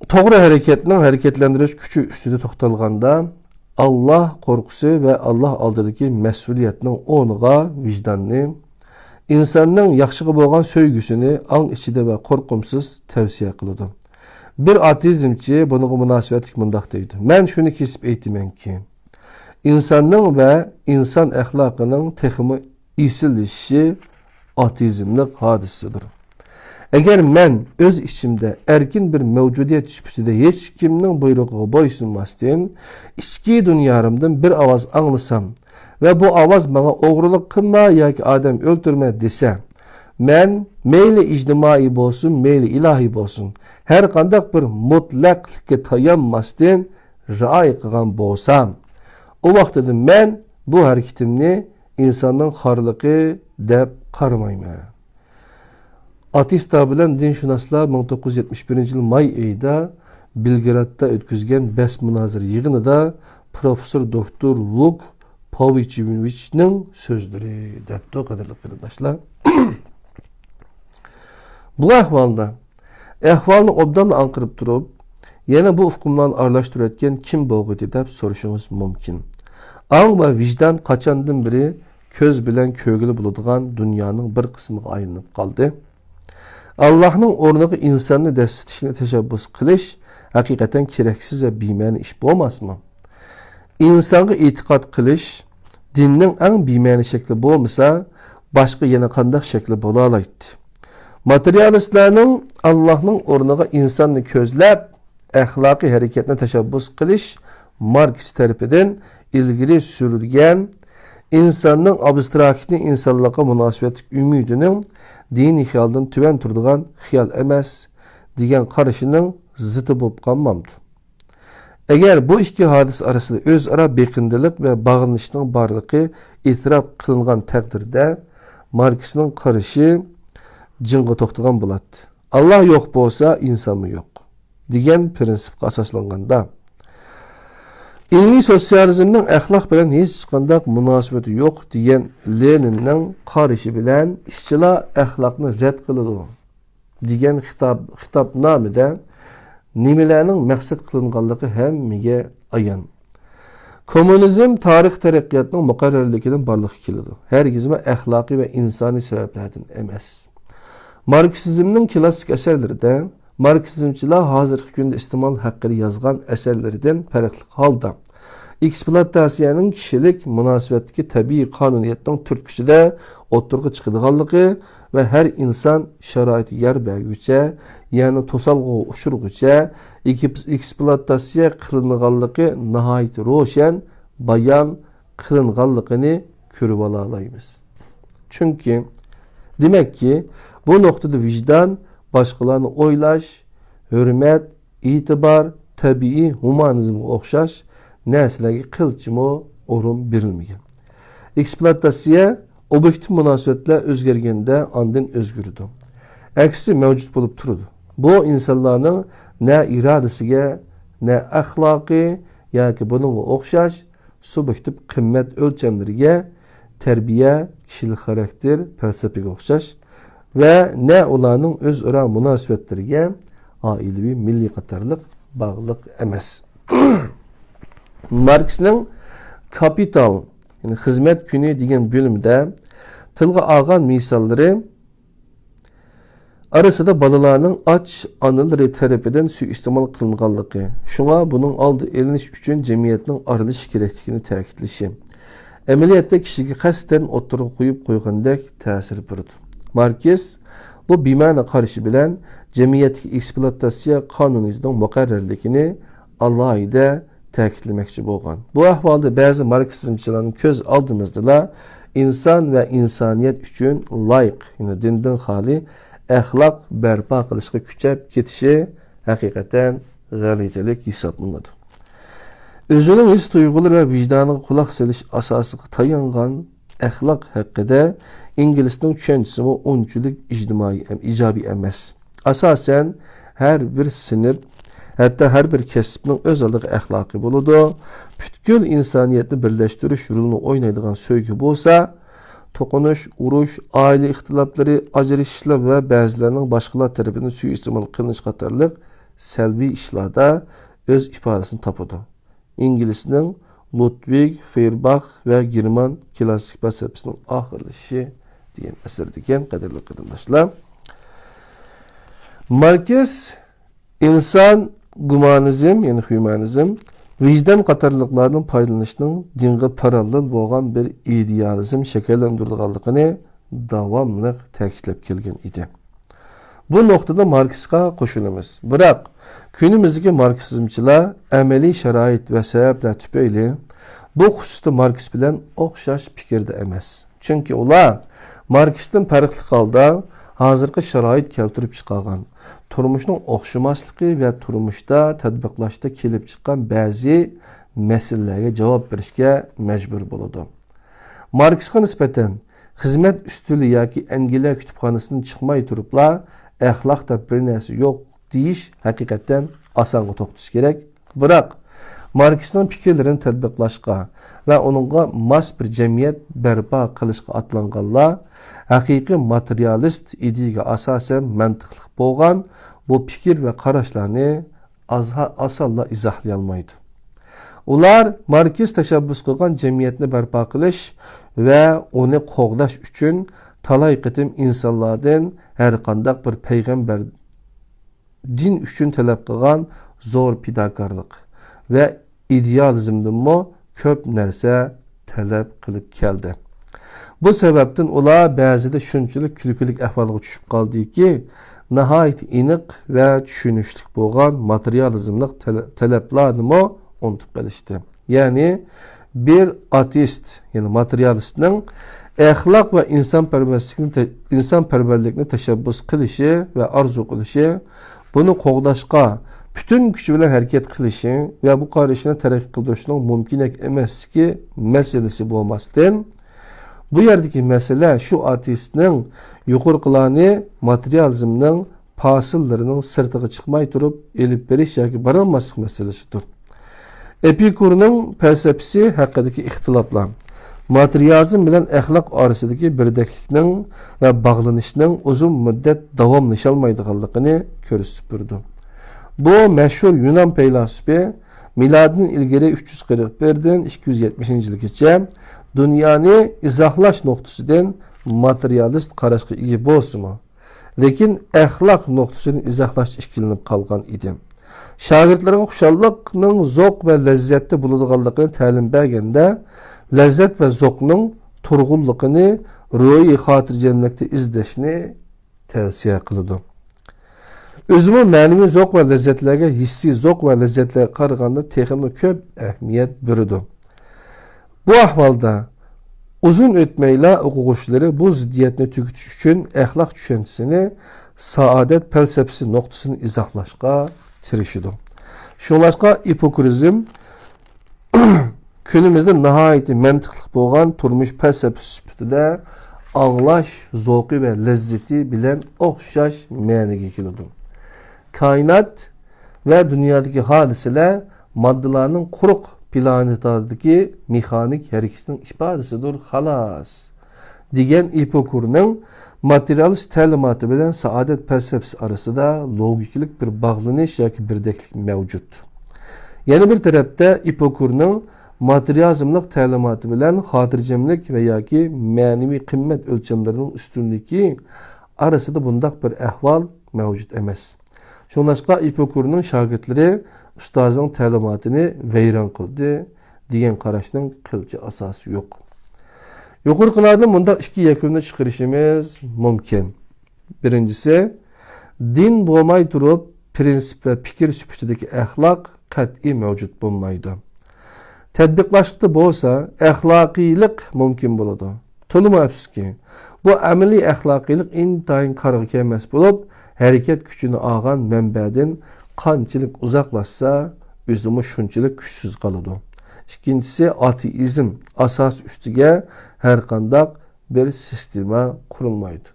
توغرا ھەرىكەتنىڭ ھەرىكەتلەندۈرۈش كۈچى ئۈستىدە توختالغاندا، ئاللا قورقۇسى ۋە ئاللا ئالدىدىكى مەسئۇلىيەتنىڭ ئورنىغا ۋىجداننى، ئىنساننىڭ ياخشىغا بولغان سۆيگۈسىنى ئاڭ ئىچىدە ۋە قورقۇمسىز تەۋسىيە قىلىدۇ. بىر ئاتېئىزمچى بۇنىڭغا مۇناسىۋەتلىك مۇنداق دەيدۇ: مەن شۇنى كېسىپ ئېيتىمەنكى، ئىنساننىڭ ۋە ئىنسان ئەخلاقىنىڭ تېخىمۇ ئېسىللىشىشى ئاتېئىزملىق ھادىسىدۇر. ئەگەر مەن ئۆز ئىچىمدە ئەركىن بىر مەۋجۇدىيەت سۈپىتىدە ھېچكىمنىڭ بۇيرۇقىغا بويسۇنماستىن، ئىچكى دۇنيالىرىمدىن بىر ئاۋاز ئاڭلىسام ۋە بۇ ئاۋاز ماڭا ئوغرىلىق قىلما ياكى ئادەم ئۆلتۈرمە دېسە، مەن مەيلى ئىجتىمائىي بولسۇن، مەيلى ئىلاھىي بولسۇن، ھەر قانداق بىر مۇتلەقلىقكە تايانماستىن رىئايە قىلغان بولسام، ئۇ ۋاقتىدا مەن بۇ ھەرىكىتىمنى ئىنساننىڭ خارلىقى دەپ قارىمايمەن. ئاتېئىستلار بىلەن دىنشۇناسلار مىڭ توققۇز يۈز يەتمىش بىرىنچى يىل ماي ئېيىدا بېلگرادتا ئۆتكۈزگەن بەس مۇنازىرە يىغىنىدا پروفېسسور دوكتور لۇك پاۋچېۋىچنىڭ سۆزلىرى دەپتۇ، قەدىرلىك قېرىنداشلار. بۇ ئەھۋالدا ئەھۋالنى ئوبدانلا ئاڭقىرىپ تۇرۇپ، يەنە بۇ ئۇقۇملارنى ئارىلاشتۇرۇۋەتكەن كىم بولغىيدى دەپ سورىشىڭىز مۇمكىن. ئاڭ ۋە ۋىجدان قاچاندىن بېرى كۆز بىلەن كۆرگىلى بولىدىغان دۇنيانىڭ بىر قىسمىغا ئايلىنىپ قالدى. ئاللاھنىڭ ئورنىغا ئىنساننى دەسسىتىشنى تەشەببۇس قىلىش ھەقىقەتەن كېرەكسىز ۋە بىمەنە ئىش بولماسمۇ؟ ئىنسانغا ئېتىقاد قىلىش دىننىڭ ئەڭ بىمەنە شەكلى بولمىسا، باشقا يەنە قانداق شەكلى بولالايتتى؟ ماتېرىيالىستلارنىڭ ئاللاھنىڭ ئورنىغا ئىنساننى كۆزلەپ، ئەخلاقىي ھەرىكەتنى تەشەببۇس قىلىش ماركس تەرىپىدىن ئىلگىرى سۈرۈلگەن ئىنساننىڭ ئابستراكتنى ئىنسانلىققا مۇناسىۋەتلىك ئۈمىدىنىڭ دىنىي خىيالدىن تۆۋەن تۇرىدىغان خىيال ئەمەس، دېگەن قارىشىنىڭ زىتى بولۇپ قالمامدۇ؟ ئەگەر بۇ ئىككى ھادىسە ئارىسىدا ئۆزئارا بېقىندىلىق ۋە باغلىنىشنىڭ بارلىقى ئېتىراپ قىلىنغان تەقدىردە، ماركسنىڭ قارىشى جىڭغا توختىغان بولاتتى. ئاللا يوق بولسا، ئىنسانمۇ يوق، دېگەن پىرىنسىپقا ئاساسلانغاندا، ئىلمىي سوتسىيالىزمنىڭ ئەخلاق بىلەن ھېچقانداق مۇناسىۋىتى يوق، دېگەن لېنىننىڭ قارىشى بىلەن ئىشچىلار ئەخلاقنى رەت قىلىدۇ، دېگەن خىتاب، خىتابنامىدە نېمىلەرنىڭ مەقسەت قىلىنغانلىقى ھەممىگە ئايان. كوممۇنىزم تارىخ تەرەققىياتنىڭ مۇقەررەرلىكىدىن بارلىققا كېلىدۇ، ھەرگىزمۇ ئەخلاقىي ۋە ئىنسانىي سەۋەبلەردىن ئەمەس. ماركسىزمنىڭ كلاسسىك ئەسەرلىرىدە ماركسىزمچىلار ھازىرقى كۈندە ئىستېمال ھەققىدە يازغان ئەسەرلىرىدىن پەرقلىق ھالدا، ئېكسپلۇئاتاتسىيەنىڭ كىشىلىك مۇناسىۋەتتىكى تەبىئىي قانۇنىيەتنىڭ تۈرتكىسىدە ئوتتۇرىغا چىقىدىغانلىقى ۋە ھەر ئىنسان شارائىت يار بەرگۈچە، يەنى توسالغۇغا ئۇچرىغۇچە ئېكسپلۇئاتاتسىيە قىلىنغانلىقى ناھايىتى روشەن بايان قىلىنغانلىقىنى كۆرۈۋالالايمىز. چۈنكى، دېمەككى، بۇ نۇقتىدا ۋىجدان، باشقىلارنى ئويلاش، ھۆرمەت، ئېتىبار، تەبىئىي ھۇمانىزمغا ئوخشاش نەرسىلەرگە قىلچىمۇ ئورۇن بېرىلمىگەن. ئېكسپلۇئاتاتسىيە ئوبيېكتىپ مۇناسىۋەتلەر ئۆزگەرگەندە ئاندىن ئۆزگىرىدۇ. ئەكسىچە مەۋجۇت بولۇپ تۇرىدۇ. بۇ ئىنسانلارنىڭ نە ئىرادىسىگە، نە ئەخلاقى ياكى بۇنىڭغا ئوخشاش سۇبيېكتىپ قىممەت ئۆلچەملىرىگە، تەربىيە، كىشىلىك خاراكتېر، پەلسەپىگە ئوخشاش ۋە نە ئۇلارنىڭ ئۆزئارا مۇناسىۋەتلىرىگە، ئائىلىۋى، مىللىي قاتارلىق باغلىق ئەمەس. ماركسنىڭ كاپىتال، يەنى خىزمەت كۈنى دېگەن بۆلۈمىدە تىلغا ئالغان مىساللىرى ئارىسىدا بالىلارنىڭ ئاچ ئانىلىرى تەرىپىدىن سۇيىئىستېمال قىلىنغانلىقى، شۇڭا بۇنىڭ ئالدى ئېلىنىش ئۈچۈن جەمئىيەتنىڭ ئارىلىشىش كېرەكلىكىنى تەكىتلىشى، ئەمەلىيەتتە كىشىگە قەستەن ئوتتۇرىغا قويۇپ قويغاندەك تەسىر بېرىدۇ. ماركس بۇ بىمەنە قارىشى بىلەن جەمئىيەتتىكى ئېكسپلۇئاتاتسىيە قانۇنىيىتىنىڭ مۇقەررەرلىكىنى ئالاھىدە تەكىتلىمەكچى بولغان. بۇ ئەھۋالدا بەزى ماركسىزمچىلارنىڭ كۆز ئالدىمىزدىلا ئىنسان ۋە ئىنسانىيەت ئۈچۈن لايىق، يەنى دىندىن خالىي ئەخلاق بەرپا قىلىشقا كۈچەپ كېتىشى ھەقىقەتەن غەلىتىلىك ھېسابلىنىدۇ. ئۆزىنىڭ ھېس-تۇيغۇلىرى ۋە ۋىجدانىغا قۇلاق سېلىش ئاساسىغا تايانغان ئەخلاق ھەققىدە ئىنگلىسنىڭ چۈشەنچىسىمۇ ئۇنچىلىك ئىجتىمائىي، ئىجابىي ئەمەس. ئاساسەن، ھەر بىر سىنىپ، ھەتتا ھەر بىر كەسىپنىڭ ئۆز ئالدىغا ئەخلاقى بولىدۇ. پۈتكۈل ئىنسانىيەتنى بىرلەشتۈرۈش رولىنى ئوينايدىغان سۆيگۈ بولسا، توقۇنۇش، ئۇرۇش، ئائىلە ئىختىلاپلىرى، ئاجرىشىشلار ۋە بەزىلەرنىڭ باشقىلار تەرىپىدىن سۇيىئىستېمال قىلىنىش قاتارلىق سەلبىي ئىشلاردا ئۆز ئىپادىسىنى تاپىدۇ. ئىنگلىسنىڭ لۇدۋىگ فېيرباخ ۋە گېرمان كلاسسىك پەلسەپىسىنىڭ ئاخىرلىشىشى دېگەن ئەسىرىدىكەن، قەدىرلىك قېرىنداشلار. ماركس ئىنسان گۇمانىزم، يەنى خيۇمانىزم، ۋىجدان قاتارلىقلاردىن پايدىلىنىشنىڭ دىنغا پاراللېل بولغان بىر ئىدېئالىزم شەكىللەندۈرىدىغانلىقىنى داۋاملىق تەكىتلەپ كەلگەن ئىدى. بۇ نۇقتىدا ماركسقا قوشۇلىمىز. بىراق، كۈنىمىزدىكى ماركسىزمچىلار ئەمەلىي شارائىت ۋە سەۋەبلەر تۈپەيلى بۇ خۇسۇستا ماركس بىلەن ئوخشاش پىكىردە ئەمەس. چۈنكى ئۇلار ماركستىن پەرقلىق ھالدا ھازىرقى شارائىت كەلتۈرۈپ چىقارغان تۇرمۇشنىڭ ئوخشىماسلىقى ۋە تۇرمۇشتا تەتبىقلاشتا كېلىپ چىققان بەزى مەسىلىلەرگە جاۋاب بېرىشكە مەجبۇر بولىدۇ. ماركسقا نىسبەتەن، خىزمەت ئۈستىلى ياكى ئەنگلىيە كۇتۇپخانىسىدىن چىقماي تۇرۇپلا، ئەخلاق دەپ بىر نەرسە يوق دېيىش ھەقىقەتەن ئاسانغا توختىسا كېرەك. بىراق، ماركسنىڭ پىكىرلىرىنى تەتبىقلاشقا ۋە ئۇنىڭغا ماس بىر جەمئىيەت بەرپا قىلىشقا ئاتلانغانلار ھەقىقىي ماتېرىيالىست ئىدىيىگە ئاساسەن مەنتىقلىق بولغان بۇ پىكىر ۋە قاراشلارنى ئازا-، ئاسانلا ئىزاھلىيالمايدۇ. ئۇلار ماركس تەشەببۇس قىلغان جەمئىيەتنى بەرپا قىلىش ۋە ئۇنى قوغداش ئۈچۈن تالاي قېتىم ئىنسانلاردىن ھەرقانداق بىر پەيغەمبەر دىن ئۈچۈن تەلەپ قىلغان زور پىداكارلىق ۋە ئىدېئالىزمدىنمۇ كۆپ نەرسە تەلەپ قىلىپ كەلدى. بۇ سەۋەبتىن ئۇلار بەزىدە شۇنچىلىك كۈلكىلىك ئەھۋالغا چۈشۈپ قالدىكى، ناھايىتى ئېنىق ۋە چۈشىنىشلىك بولغان ماتېرىيالىزملىق تەلە-، تەلەپلەرنىمۇ ئۇنتۇپ قېلىشتى. يەنى بىر ئاتېئىست، يەنى ماتېرىيالىستنىڭ ئەخلاق ۋە ئىنسانپەرۋەرلىكنى تە-، ئىنسانپەرۋەرلىكنى تەشەببۇس قىلىشى ۋە ئارزۇ قىلىشى، بۇنى قوغداشقا پۈتۈن كۈچى بىلەن ھەرىكەت قىلىشى ۋە بۇ قارىشىنى تەرەققىي قىلدۇرۇشنىڭ مۇمكىنەك ئەمەسلىكى مەسىلىسى بولماستىن، بۇ يەردىكى مەسىلە شۇ ئاتېئىستنىڭ يۇقىرىقىلارنى ماتېرىيالىزمنىڭ پاسىللىرىنىڭ سىرتىغا چىقماي تۇرۇپ ئېلىپ بېرىش ياكى بارالماسلىق مەسىلىسىدۇر. ئېپىكۇرنىڭ پەلسەپىسى ھەققىدىكى ئىختىلاپلار ماتېرىيالىزم بىلەن ئەخلاق ئارىسىدىكى بىردەكلىكنىڭ ۋە باغلىنىشنىڭ ئۇزۇن مۇددەت داۋاملىشالمايدىغانلىقىنى كۆرسىتىپ بېرىدۇ. بۇ مەشھۇر يۇنان پەيلاسوپى مىلادىدىن ئىلگىرى ئۈچ يۈز قىرىق بىردىن ئىككى يۈز يەتمىشىنچى يىلغىچە دۇنيانى ئىزاھلاش نۇقتىسىدىن ماتېرىيالىست قاراشقا ئىگە بولسىمۇ، لېكىن ئەخلاق نۇقتىسىدىن ئىزاھلاشتا ئىككىلىنىپ قالغان ئىدى. شاگىرتلىرىغا خۇشاللىقنىڭ زوق ۋە لەززەتتە بولىدىغانلىقىنى تەلىم بەرگەندە، لەززەت ۋە زوقنىڭ تۇرغۇنلۇقىنى روھىي خاتىرجەملىكتە ئىزدەشنى تەۋسىيە قىلىدۇ. ئۆزىمۇ مەنىۋى زوق ۋە لەززەتلەرگە ھېسسىي زوق ۋە لەززەتلەرگە قارىغاندا تېخىمۇ كۆپ ئەھمىيەت بېرىدۇ. بۇ ئەھۋالدا ئۇزۇن ئۆتمەيلا ئوقۇغۇچىلىرى بۇ زىددىيەتنى تۈگىتىش ئۈچۈن ئەخلاق چۈشەنچىسىنى سائادەت پەلسەپىسى نۇقتىسىدىن ئىزاھلاشقا تىرىشىدۇ. شۇڭلاشقا ئېپىكۇرىزم كۈنىمىزدە ناھايىتى مەنتىقلىق بولغان تۇرمۇش پەلسەپىسى سۈپىتىدە ئاڭلاش زوقى ۋە لەززىتى بىلەن ئوخشاش مەنىگە كېلىدۇ. كائىنات ۋە دۇنيادىكى ھادىسىلەر ماددىلارنىڭ قۇرۇق پلانېتادىكى مېخانىك ھەرىكىتىنىڭ ئىپادىسىدۇر، خالاس، دېگەن ئېپىكۇرنىڭ ماتېرىيالىست تەلىماتى بىلەن سائادەت پەلسەپىسى ئارىسىدا لوگىكىلىق بىر باغلىنىش ياكى بىردەكلىك مەۋجۇت. يەنە بىر تەرەپتە، ئېپىكۇرنىڭ ماتېرىيالىزملىق تەلىماتى بىلەن خاتىرجەملىك ۋە ياكى مەنىۋى قىممەت ئۆلچەملىرىنىڭ ئۈستۈنلۈكى ئارىسىدا بۇنداق بىر ئەھۋال مەۋجۇت ئەمەس. شۇڭلاشقا ئېپىكۇرنىڭ شاگىرتلىرى ئۇستازىنىڭ تەلىماتىنى ۋەيران قىلدى دېگەن قاراشنىڭ قىلچە ئاساسى يوق. يۇقىرىقىلاردىن مۇنداق ئىككى يەكۈننى چىقىرىشىمىز مۇمكىن. بىرىنچىسى، دىن بولماي تۇرۇپ، پىرىنسىپ ۋە پىكىر سۈپىتىدىكى ئەخلاق قەتئىي مەۋجۇت بولمايدۇ. تەتبىقلاشلىقتا بولسا ئەخلاقىيلىق مۇمكىن بولىدۇ. تولىمۇ ئەپسۇسكى، بۇ ئەمەلىي ئەخلاقىيلىق ئىنتايىن كارغا كەلمەس بولۇپ، ھەرىكەت كۈچىنى ئالغان مەنبەدىن قانچىلىك ئۇزاقلاشسا، ئۆزىمۇ شۇنچىلىك كۈچسىز قالىدۇ. ئىككىنچىسى، ئاتېئىزم ئاساسى ئۈستىگە ھەرقانداق بىر سىستېما قۇرۇلمايدۇ.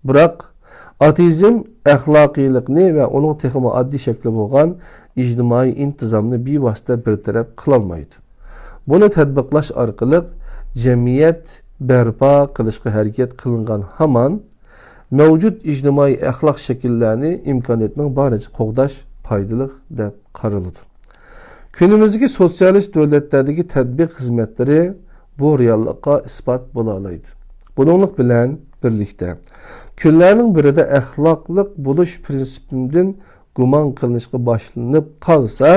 بىراق، ئاتېئىزم ئەخلاقىيلىقنى ۋە ئۇنىڭ تېخىمۇ ئاددىي شەكلى بولغان ئىجتىمائىي ئىنتىزامنى بىۋاسىتە بىر تەرەپ قىلالمايدۇ. بۇنى تەتبىقلاش ئارقىلىق جەمئىيەت بەرپا قىلىشقا ھەرىكەت قىلىنغان ھامان، مەۋجۇت ئىجتىمائىي ئەخلاق شەكىللەرنى ئىمكانىيەتنىڭ بارىچە قوغداش پايدىلىق دەپ قارىلىدۇ. كۈنىمىزدىكى سوتسىيالىست دۆلەتلەردىكى تەتبىق خىزمەتلىرى بۇ رېئاللىققا ئىسپات بولالايدۇ. بۇنىڭلىق بىلەن بىرلىكتە، كۈنلەرنىڭ بىرىدە ئەخلاقلىق بولۇش پىرىنسىپىمدىن گۇمان قىلىنىشقا باشلىنىپ قالسا،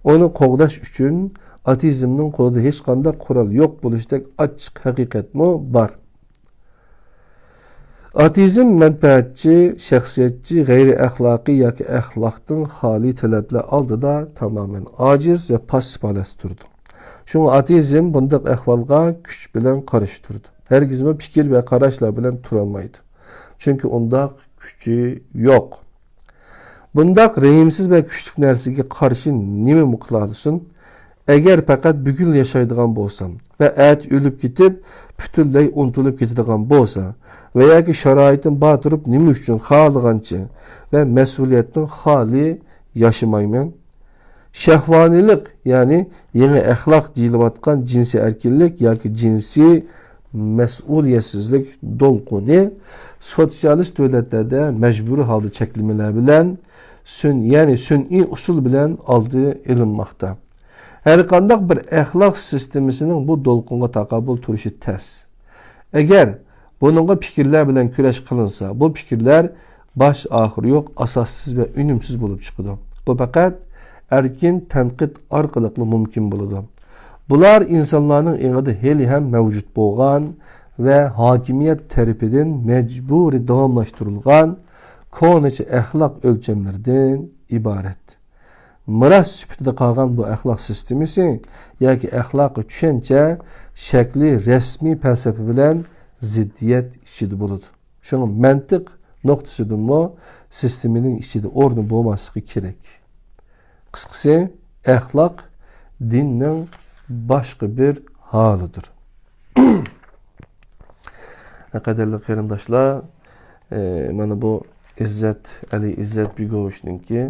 ئۇنى قوغداش ئۈچۈن ئاتېئىزمنىڭ قولىدا ھېچقانداق قورال يوق بولۇشتەك ئاچچىق ھەقىقەتمۇ بار. ئاتېئىزم مەنپەئەتچى، شەخسىيەتچى، غەيرىي ئەخلاقىي ياكى ئەخلاقتىن خالىي تەلەپلەر ئالدىدا تامامەن ئاجىز ۋە پاسسىپ ھالەتتە تۇرىدۇ. شۇڭا ئاتېئىزم بۇنداق ئەھۋالغا كۈچ بىلەن قارشى تۇرىدۇ. ھەرگىزمۇ پىكىر ۋە قاراشلار بىلەن تۇرالمايدۇ. چۈنكى ئۇنداق كۈچى يوق. بۇنداق رەھىمسىز ۋە كۈچلۈك نەرسىگە قارشى نېمىمۇ قىلالىسۇن؟ ئەگەر پەقەت بۈگۈن ياشايدىغان بولسام ۋە ئەتە ئۆلۈپ كېتىپ، پۈتۈنلەي ئۇنتۇلۇپ كېتىدىغان بولسا ۋە ياكى شارائىتىم بار تۇرۇپ نېمە ئۈچۈن خالىغانچە ۋە مەسئۇلىيەتتىن خالىي ياشىمايمەن؟ شەھۋانىيلىق، يەنى يېڭى ئەخلاق دېيىلىۋاتقان جىنسىي ئەركىنلىك ياكى جىنسىي مەسئۇلىيەتسىزلىك دولقۇنى سوتسىيالىست دۆلەتلەردە مەجبۇرىي ھالدا چەكلىمىلەر بىلەن، سۈن-، يەنى سۈنئىي ئۇسۇل بىلەن ئالدى ئېلىنماقتا. ھەرقانداق بىر ئەخلاق سىستېمىسىنىڭ بۇ دولقۇنغا تاقابىل تۇرۇشى تەس. ئەگەر بۇنىڭغا پىكىرلەر بىلەن كۈرەش قىلىنسا، بۇ پىكىرلەر باش ئاخىرى يوق، ئاساسسىز ۋە ئۈنۈمسىز بولۇپ چىقىدۇ. بۇ پەقەت ئەركىن تەنقىد ئارقىلىقلا مۇمكىن بولىدۇ. بۇلار ئىنسانلارنىڭ ئېڭىدا ھېلىھەم مەۋجۇت بولغان ۋە ھاكىمىيەت تەرىپىدىن مەجبۇرىي داۋاملاشتۇرۇلغان كونىچە ئەخلاق ئۆلچەملىرىدىن ئىبارەت. مىراس سۈپىتىدە قالغان بۇ ئەخلاق سىستېمىسى ياكى ئەخلاقىي چۈشەنچە شەكلىي رەسمىي پەلسەپە بىلەن زىددىيەت ئىچىدە بولىدۇ. شۇڭا مەنتىق نۇقتىسىدىنمۇ سىستېمىنىڭ ئىچىدە ئورنى بولماسلىقى كېرەك. قىسقىسى، ئەخلاق دىننىڭ باشقا بىر ھالىدۇر. قەدىرلىك قېرىنداشلار، ئى، مانا بۇ ئىززەت، ئەلى ئىززەت بېگوۋىچنىڭكى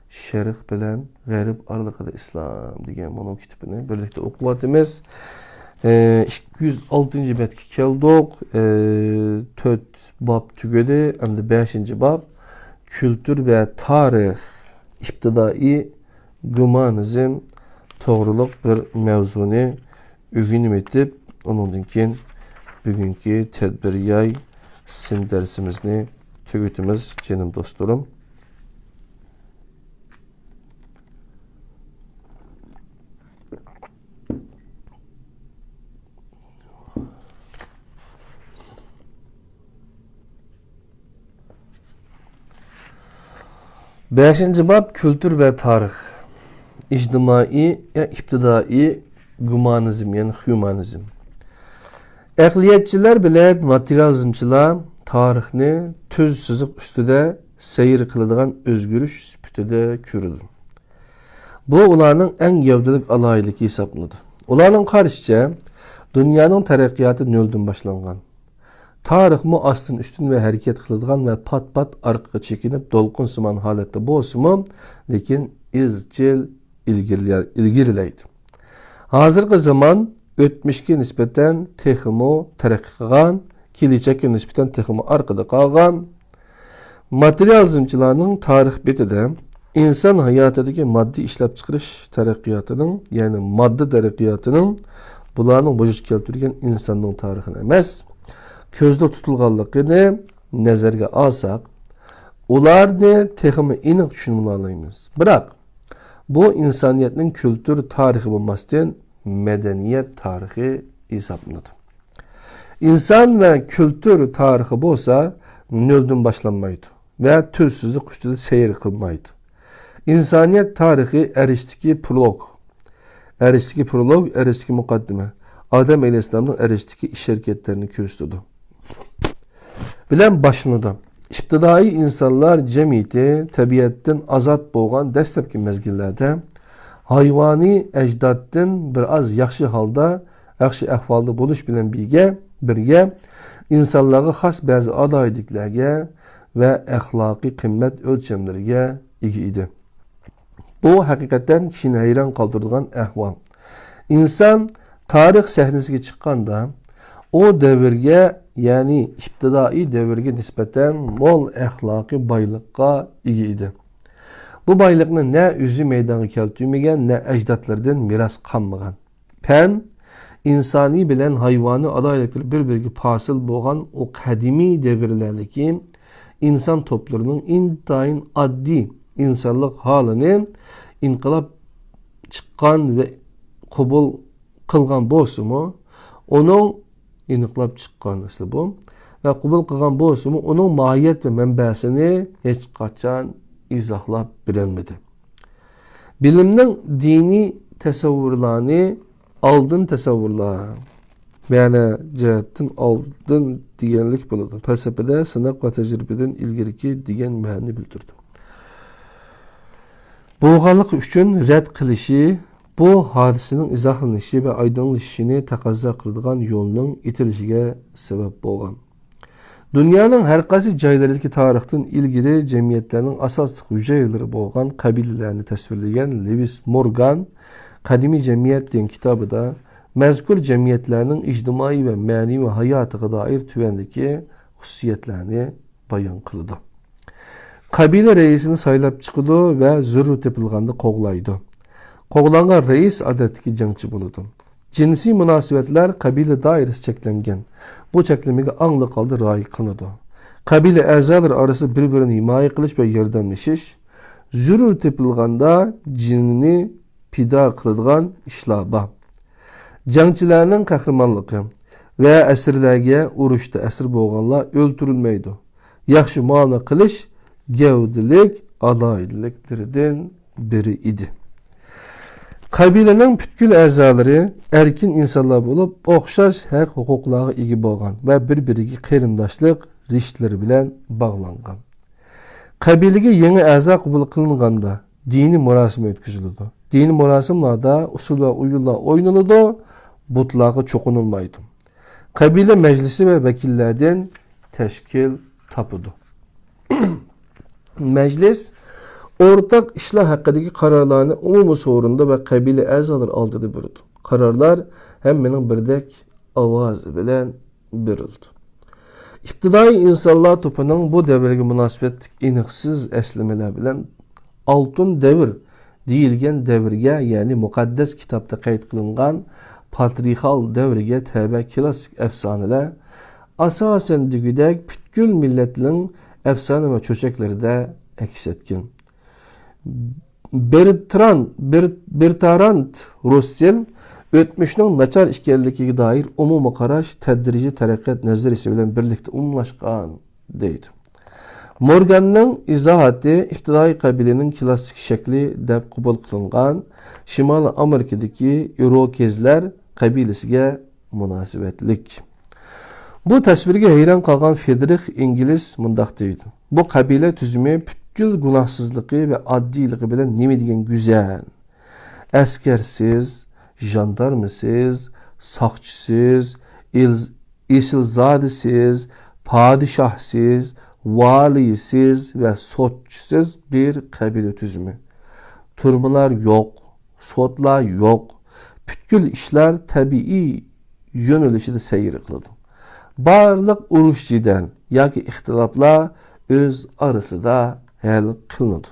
شەرق بىلەن غەرب ئارىلىقىدا ئىسلام دېگەن مۇنۇ كىتابىنى بىرلىكتە ئوقۇۋاتىمىز. ئى، ئىككى يۈز ئالتىنچى بەتكە كەلدۇق. ئى، تۆت باب تۈگىدى. ئەمدى بەشىنچى باب، كۈلتۈر ۋە تارىخ، ئىپتىدائىي گۇمانىزم، توغرۇلۇق بىر مەۋزۇنى ئۆگىنىۋېتىپ، ئۇنىڭدىن كېيىن بۈگۈنكى تەدبىر ياي سىن دەرسىمىزنى تۈگىتىمىز، جېنىم دوستلىرىم. بەشىنچى باب، كۈلتۈر ۋە تارىخ. ئىجتىمائىي، يا ئىپتىدائىي گۇمانىزم، يەنى خيۇمانىزم. ئەقلىيەتچىلەر بىلەن ماتېرىيالىزمچىلار تارىخنى تۈز سىزىق ئۈستىدە سەير قىلىدىغان ئۆزگىرىش سۈپىتىدە كۆرىدۇ. بۇ ئۇلارنىڭ ئەڭ گەۋدىلىك ئالاھىدىلىكى ھېسابلىنىدۇ. ئۇلارنىڭ قارىشىچە، دۇنيانىڭ تەرەققىياتى نۆلدىن باشلانغان. تارىخمۇ ئاستىن-ئۈستۈن ۋە ھەرىكەت قىلىدىغان ۋە پات-پات ئارقىغا چېكىنىپ، دولقۇنسىمان ھالەتتە بولسىمۇ، لېكىن ئىزچىل ئىلگىرىلە-، ئىلگىرىلەيدۇ. ھازىرقى زامان ئۆتمۈشكە نىسبەتەن تېخىمۇ تەرەققىي قىلغان، كېلىچەككە نىسبەتەن تېخىمۇ ئارقىدا قالغان. ماتېرىيالىزمچىلارنىڭ تارىخ بېتىدە ئىنسان ھاياتىدىكى ماددىي ئىشلەپچىقىرىش تەرەققىياتىنىڭ، يەنى ماددا تەرەققىياتىنىڭ بۇلارنىڭ ۋۇجۇدقا كەلتۈرگەن ئىنساننىڭ تارىخىنى ئەمەس، كۆزدە تۇتۇلغانلىقىنى نەزەرگە ئالساق، ئۇلارنى تېخىمۇ ئېنىق چۈشىنىۋالالايمىز. بىراق، بۇ ئىنسانىيەتنىڭ كۈلتۈر تارىخى بولماستىن، مەدەنىيەت تارىخى ھېسابلىنىدۇ. ئىنسان ۋە كۈلتۈر تارىخى بولسا نۆلدىن باشلانمايدۇ ۋە تۈز سىزىق ئۈستىدە سەير قىلمايدۇ. ئىنسانىيەت تارىخى ئەرشتىكى پرولوگ، ئەرشتىكى پرولوگ، ئەرشتىكى مۇقەددىمە، ئادەم ئەلەيھىسسالامنىڭ ئەرشتىكى ئىش-ھەرىكەتلىرىنى كۆرسىتىدۇ. بىلەن باشلىنىدۇ. ئىپتىدائىي ئىنسانلار جەمئىيىتى تەبىئەتتىن ئازاد بولغان دەسلەپكى مەزگىللەردە ھايۋانىي ئەجدادتىن بىر ئاز ياخشى ھالدا، ياخشى ئەھۋالدا بولۇش بىلەن بىرگە، بىرگە ئىنسانلارغا خاس بەزى ئالاھىدىلىكلەرگە ۋە ئەخلاقىي قىممەت ئۆلچەملىرىگە ئىگە ئىدى. بۇ ھەقىقەتەن كىشىنى ھەيران قالدۇرىدىغان ئەھۋال. ئىنسان تارىخ سەھنىسىگە چىققاندا، ئۇ دەۋرگە، يەنى ئىپتىدائىي دەۋرگە نىسبەتەن مول ئەخلاقىي بايلىققا ئىگە ئىدى. بۇ بايلىقنى نە ئۆزى مەيدانغا كەلتۈرمىگەن، نە ئەجدادلىرىدىن مىراس قالمىغان. پەن، ئىنسانىي بىلەن ھايۋانىي ئالاھىدىلىكلىرى بىر-بىرىگە پاسىل بولغان ئۇ قەدىمىي دەۋرلەردىكى ئىنسان توپلىرىنىڭ ئىنتايىن ئاددىي ئىنسانلىق ھالىنى ئىنقىلاب چىققان ۋە قوبۇل قىلغان بولسىمۇ، ئۇنىڭ ئېنىقلاپ چىققان ئەسلى بۇ ۋە قوبۇل قىلغان بولسىمۇ، ئۇنىڭ ماھىيەت ۋە مەنبەسىنى ھېچقاچان ئىزاھلاپ بېرەلمىدى. بىلىمنىڭ دىنىي تەسەۋۋۇرلارنى ئالدىن تەسەۋۋۇرلار، مەنە جەھەتتىن ئالدىن دېگەنلىك بولىدۇ. پەلسەپىدە سىناق ۋە تەجرىبىدىن ئىلگىرىكى دېگەن مەنىنى بىلدۈرىدۇ. بولغانلىقى ئۈچۈن رەت قىلىشى، بۇ ھادىسىنىڭ ئىزاھلىنىشى ۋە ئايدىڭلىشىشىنى تەقەززا قىلىدىغان يولنىڭ ئېتىلىشىگە سەۋەب بولغان. دۇنيانىڭ ھەر قايسى جايلىرىدىكى تارىختىن ئىلگىرى جەمئىيەتلەرنىڭ ئاساسلىق ھۈجەيرىلىرى بولغان قەبىلىلەرنى تەسۋىرلىگەن لېۋىس مورگان قەدىمىي جەمئىيەت دېگەن كىتابىدا مەزكۇر جەمئىيەتلەرنىڭ ئىجتىمائىي ۋە مەنىۋى ھاياتىغا دائىر تۆۋەندىكى خۇسۇسىيەتلەرنى بايان قىلىدۇ. قەبىلە رەئىسىنى سايلاپ چىقىدۇ ۋە زۆرۈر تېپىلغاندا قوغلايدۇ. قوغلانغان رەئىس ئادەتتىكى جەڭچى بولىدۇ. جىنسىي مۇناسىۋەتلەر قەبىلە دائىرىسى چەكلەنگەن. بۇ چەكلىمىگە ئاڭلىق ھالدا رىئايە قىلىنىدۇ. قەبىلە ئەزالىرى ئارىسىدا بىر-بىرىنى ھىمايە قىلىش ۋە ياردەملىشىش، زۆرۈر تېپىلغاندا جېنىنى پىدا قىلىدىغان ئىشلار بار. جەڭچىلەرنىڭ قەھرىمانلىقى ۋە ئەسىرلەرگە ئۇرۇشتا ئەسىر بولغانلار ئۆلتۈرۈلمەيدۇ. ياخشى مۇئامىلە قىلىش گەۋدىلىك ئالاھىدىلىكلىرىدىن بىرى ئىدى. قەبىلىنىڭ پۈتكۈل ئەزالىرى ئەركىن ئىنسانلار بولۇپ، ئوخشاش ھەق-ھوقۇقلارغا ئىگە بولغان ۋە بىر-بىرىگە قېرىنداشلىق رىشتىلىرى بىلەن باغلانغان. قەبىلىگە يېڭى ئەزا قوبۇل قىلىنغاندا، دىنىي مۇراسىم ئۆتكۈزۈلىدۇ. دىنىي مۇراسىملاردا ئۇسسۇل ۋە ئويۇنلار ئوينىلىدۇ، بۇتلارغا چوقۇنۇلمايدۇ. قەبىلە مەجلىسى ۋە ۋەكىللەردىن تەشكىل تاپىدۇ. مەجلىس ئورتاق ئىشلار ھەققىدىكى قارارلارنى ئومۇمىي سورۇندا ۋە قەبىلە ئەزالىرى ئالدىدا بېرىدۇ. قارارلار ھەممىنىڭ بىردەك ئاۋازى بىلەن بېرىلىدۇ. ئىپتىدائىي ئىنسانلار توپىنىڭ بۇ دەۋرگە مۇناسىۋەتلىك ئېنىقسىز ئەسلىمىلەر بىلەن ئالتۇن دەۋر دېيىلگەن دەۋرگە، يەنى مۇقەددەس كىتابتا قەيت قىلىنغان پاترىخال دەۋرگە تەۋە كىلاسسىك ئەپسانىلەر، ئاساسەن دېگۈدەك پۈتكۈل مىللەتنىڭ ئەپسانە ۋە چۆچەكلىرىدە ئەكس ئەتكەن. بېرتراند، بېر-، بېرتراند رۇسسېل ئۆتمۈشنىڭ ناچار ئىكەنلىكىگە دائىر ئومۇمىي قاراش تەدرىجىي تەرەققىيات نەزەرىيىسى بىلەن بىرلىكتە ئومۇملاشقان، دەيدۇ. مورگاننىڭ ئىزاھاتى ئىپتىدائىي قەبىلىنىڭ كىلاسسىك شەكلى دەپ قوبۇل قىلىنغان شىمالىي ئامېرىكىدىكى ئىروكېزلەر قەبىلىسىگە مۇناسىۋەتلىك. بۇ تەسۋىرگە ھەيران قالغان فېدرىخ ئىنگلىز مۇنداق دەيدۇ: «بۇ قەبىلە تۈزۈمى پۈتكۈل گۇناھسىزلىقى ۋە ئاددىيلىقى بىلەن نېمە دېگەن گۈزەل! ئەسكەرسىز، ژاندارمىسىز، ساقچىسىز، ئېل-، ئېسىلزادىسىز، پادىشاھسىز، ۋالىيسىز ۋە سوتچىسىز بىر قەبىلە تۈزۈمى. تۈرمىلەر يوق، سوتلار يوق. پۈتكۈل ئىشلار تەبىئىي يۆنىلىشىدە سەير قىلىدۇ. بارلىق ئۇرۇش-جېدەل ياكى ئىختىلاپلار ئۆز ئارىسىدا ھەل قىلىنىدۇ.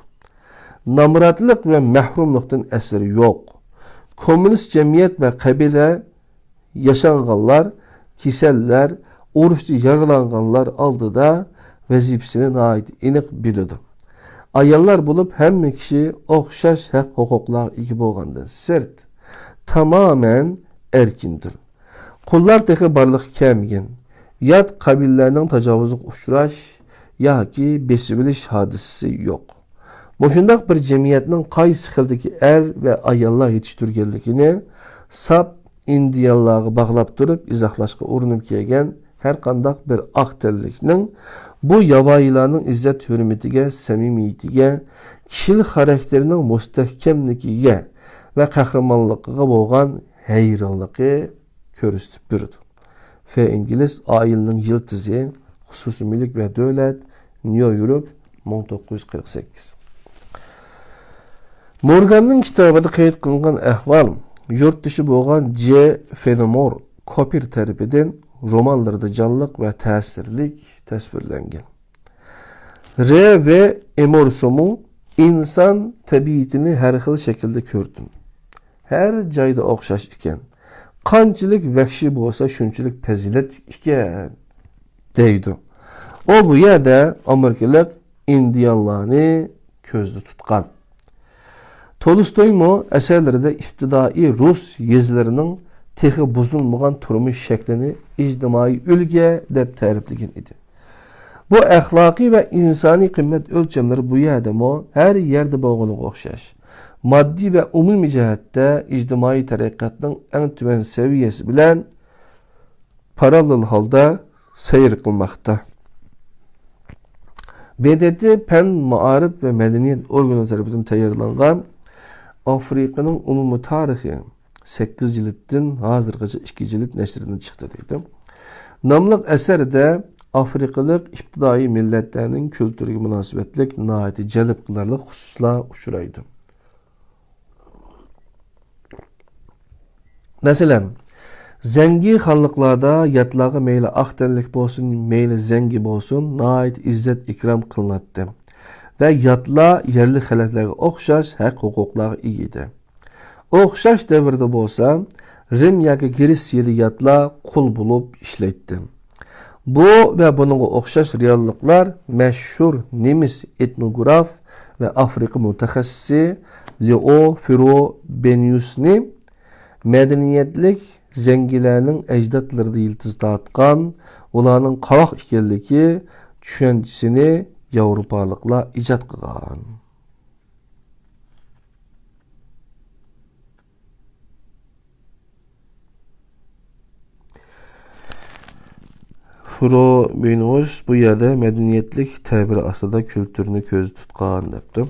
نامراتلىق ۋە مەھرۇملۇقتىن ئەسەر يوق. كوممۇنىست جەمئىيەت ۋە قەبىلە ياشانغانلار، كېسەللەر، ئۇرۇشتا يارىلانغانلار ئالدىدا ۋەزىپىسىنى ناھايىتى ئېنىق بىلىدۇ. ئاياللار بولۇپ ھەممە كىشى ئوخشاش ھەق-ھوقۇقلارغا ئىگە بولغاندىن سىرت، تامامەن ئەركىندۇر. قۇللار تېخى بارلىققا كەلمىگەن. يات قەبىلىلەرنىڭ تاجاۋۇزىغا ئۇچراش ياكى بېسىۋېلىش ھادىسىسى يوق. مۇشۇنداق بىر جەمئىيەتنىڭ قايسى خىلدىكى ئەر ۋە ئاياللار يېتىشتۈرگەنلىكىنى ساپ ئىندىيانلارغا باغلاپ تۇرۇپ ئىزاھلاشقا ئۇرۇنۇپ كەلگەن ھەرقانداق بىر ئاق تەنلىكنىڭ بۇ ياۋايىلارنىڭ ئىززەت-ھۆرمىتىگە، سەمىمىيىتىگە، كىشىلىك خاراكتېرىنىڭ مۇستەھكەملىكىگە ۋە قەھرىمانلىقىغا بولغان ھەيرانلىقى كۆرسىتىپ بېرىدۇ. ف ئىنگلىز، ئائىلىنىڭ يىلتىزى، خۇسۇسىي مۈلۈك ۋە دۆلەت، نيۇ يورك، مىڭ توققۇز يۈز قىرىق سەككىز. مورگاننىڭ كىتابىدا قەيت قىلىنغان ئەھۋال يۇرتدىشى بولغان جې فېنىمور كوپىر تەرىپىدىن رومانلىرىدا جانلىق ۋە تەسىرلىك تەسۋىرلەنگەن. رې ۋې ئېمورسمۇ ئىنسان تەبىئىتىنى ھەر خىل شەكىلدە كۆردۈم. ھەر جايدا ئوخشاش ئىكەن. قانچىلىك ۋەھشىي بولسا، شۇنچىلىك پەزىلەتلىك ئىكەن، دەيدۇ. ئۇ بۇ يەردە ئامېرىكىلىق ئىندىيانلارنى كۆزدە تۇتقان. تولستويمۇ ئەسەرلىرىدە ئىپتىدائىي رۇس يېزىلىرىنىڭ تېخى بۇزۇلمىغان تۇرمۇش شەكلىنى ئىجتىمائىي ئۈلگە دەپ تەرىپلىگەن ئىدى. بۇ ئەخلاقىي ۋە ئىنسانىي قىممەت ئۆلچەملىرى بۇ يەردىمۇ، ھەر يەردە بولغىنىغا ئوخشاش، ماددىي ۋە ئومۇمىي جەھەتتە ئىجتىمائىي تەرەققىياتنىڭ ئەڭ تۆۋەن سەۋىيەسى بىلەن پاراللېل ھالدا سەير قىلماقتا. ب د ت پەن، مائارىپ ۋە مەدەنىيەت ئورگىنى تەرىپىدىن تەييارلانغان ئافرىقىنىڭ ئومۇمىي تارىخى سەككىز جىلىتتىن ھازىرغىچە ئىككى جىلىت نەشردىن چىقتى دەيدۇ. ناملىق ئەسەردە ئافرىقىلىق ئىپتىدائىي مىللەتلەرنىڭ كۈلتۈرىگە مۇناسىۋەتلىك ناھايىتى جەلپ قىلارلىق خۇسۇسلار ئۇچرايدۇ. مەسىلەن، زەڭگى خانلىقلاردا ياتلارغا مەيلى ئاق تەنلىك بولسۇن، مەيلى زەڭگى بولسۇن، ناھايىتى ئىززەت-ئىكرام قىلىناتتى ۋە ياتلار يەرلىك خەلقلەرگە ئوخشاش ھەق-ھوقۇقلارغا ئىگە ئىدى. ئوخشاش دەۋردە بولسا، رىم ياكى گرېتسىيەدە ياتلار قۇل بولۇپ ئىشلەيتتى. بۇ ۋە بۇنىڭغا ئوخشاش رېئاللىقلار مەشھۇر نېمىس ئېتنوگراف ۋە ئافرىقا مۇتەخەسسىسى لېئو فروبېنىيۇسنى مەدەنىيەتلىك زەڭگىلەرنىڭ ئەجدادلىرىدا يىلتىز تارتقان، ئۇلارنىڭ قاۋاق ئىكەنلىكى چۈشەنچىسىنى ياۋروپالىقلار ئىجاد قىلغان. فروبېنىيۇس بۇ يەردە مەدەنىيەتلىك تەبىر ئاستىدا كۈلتۈرنى كۆزدە تۇتقان دەپتۇ.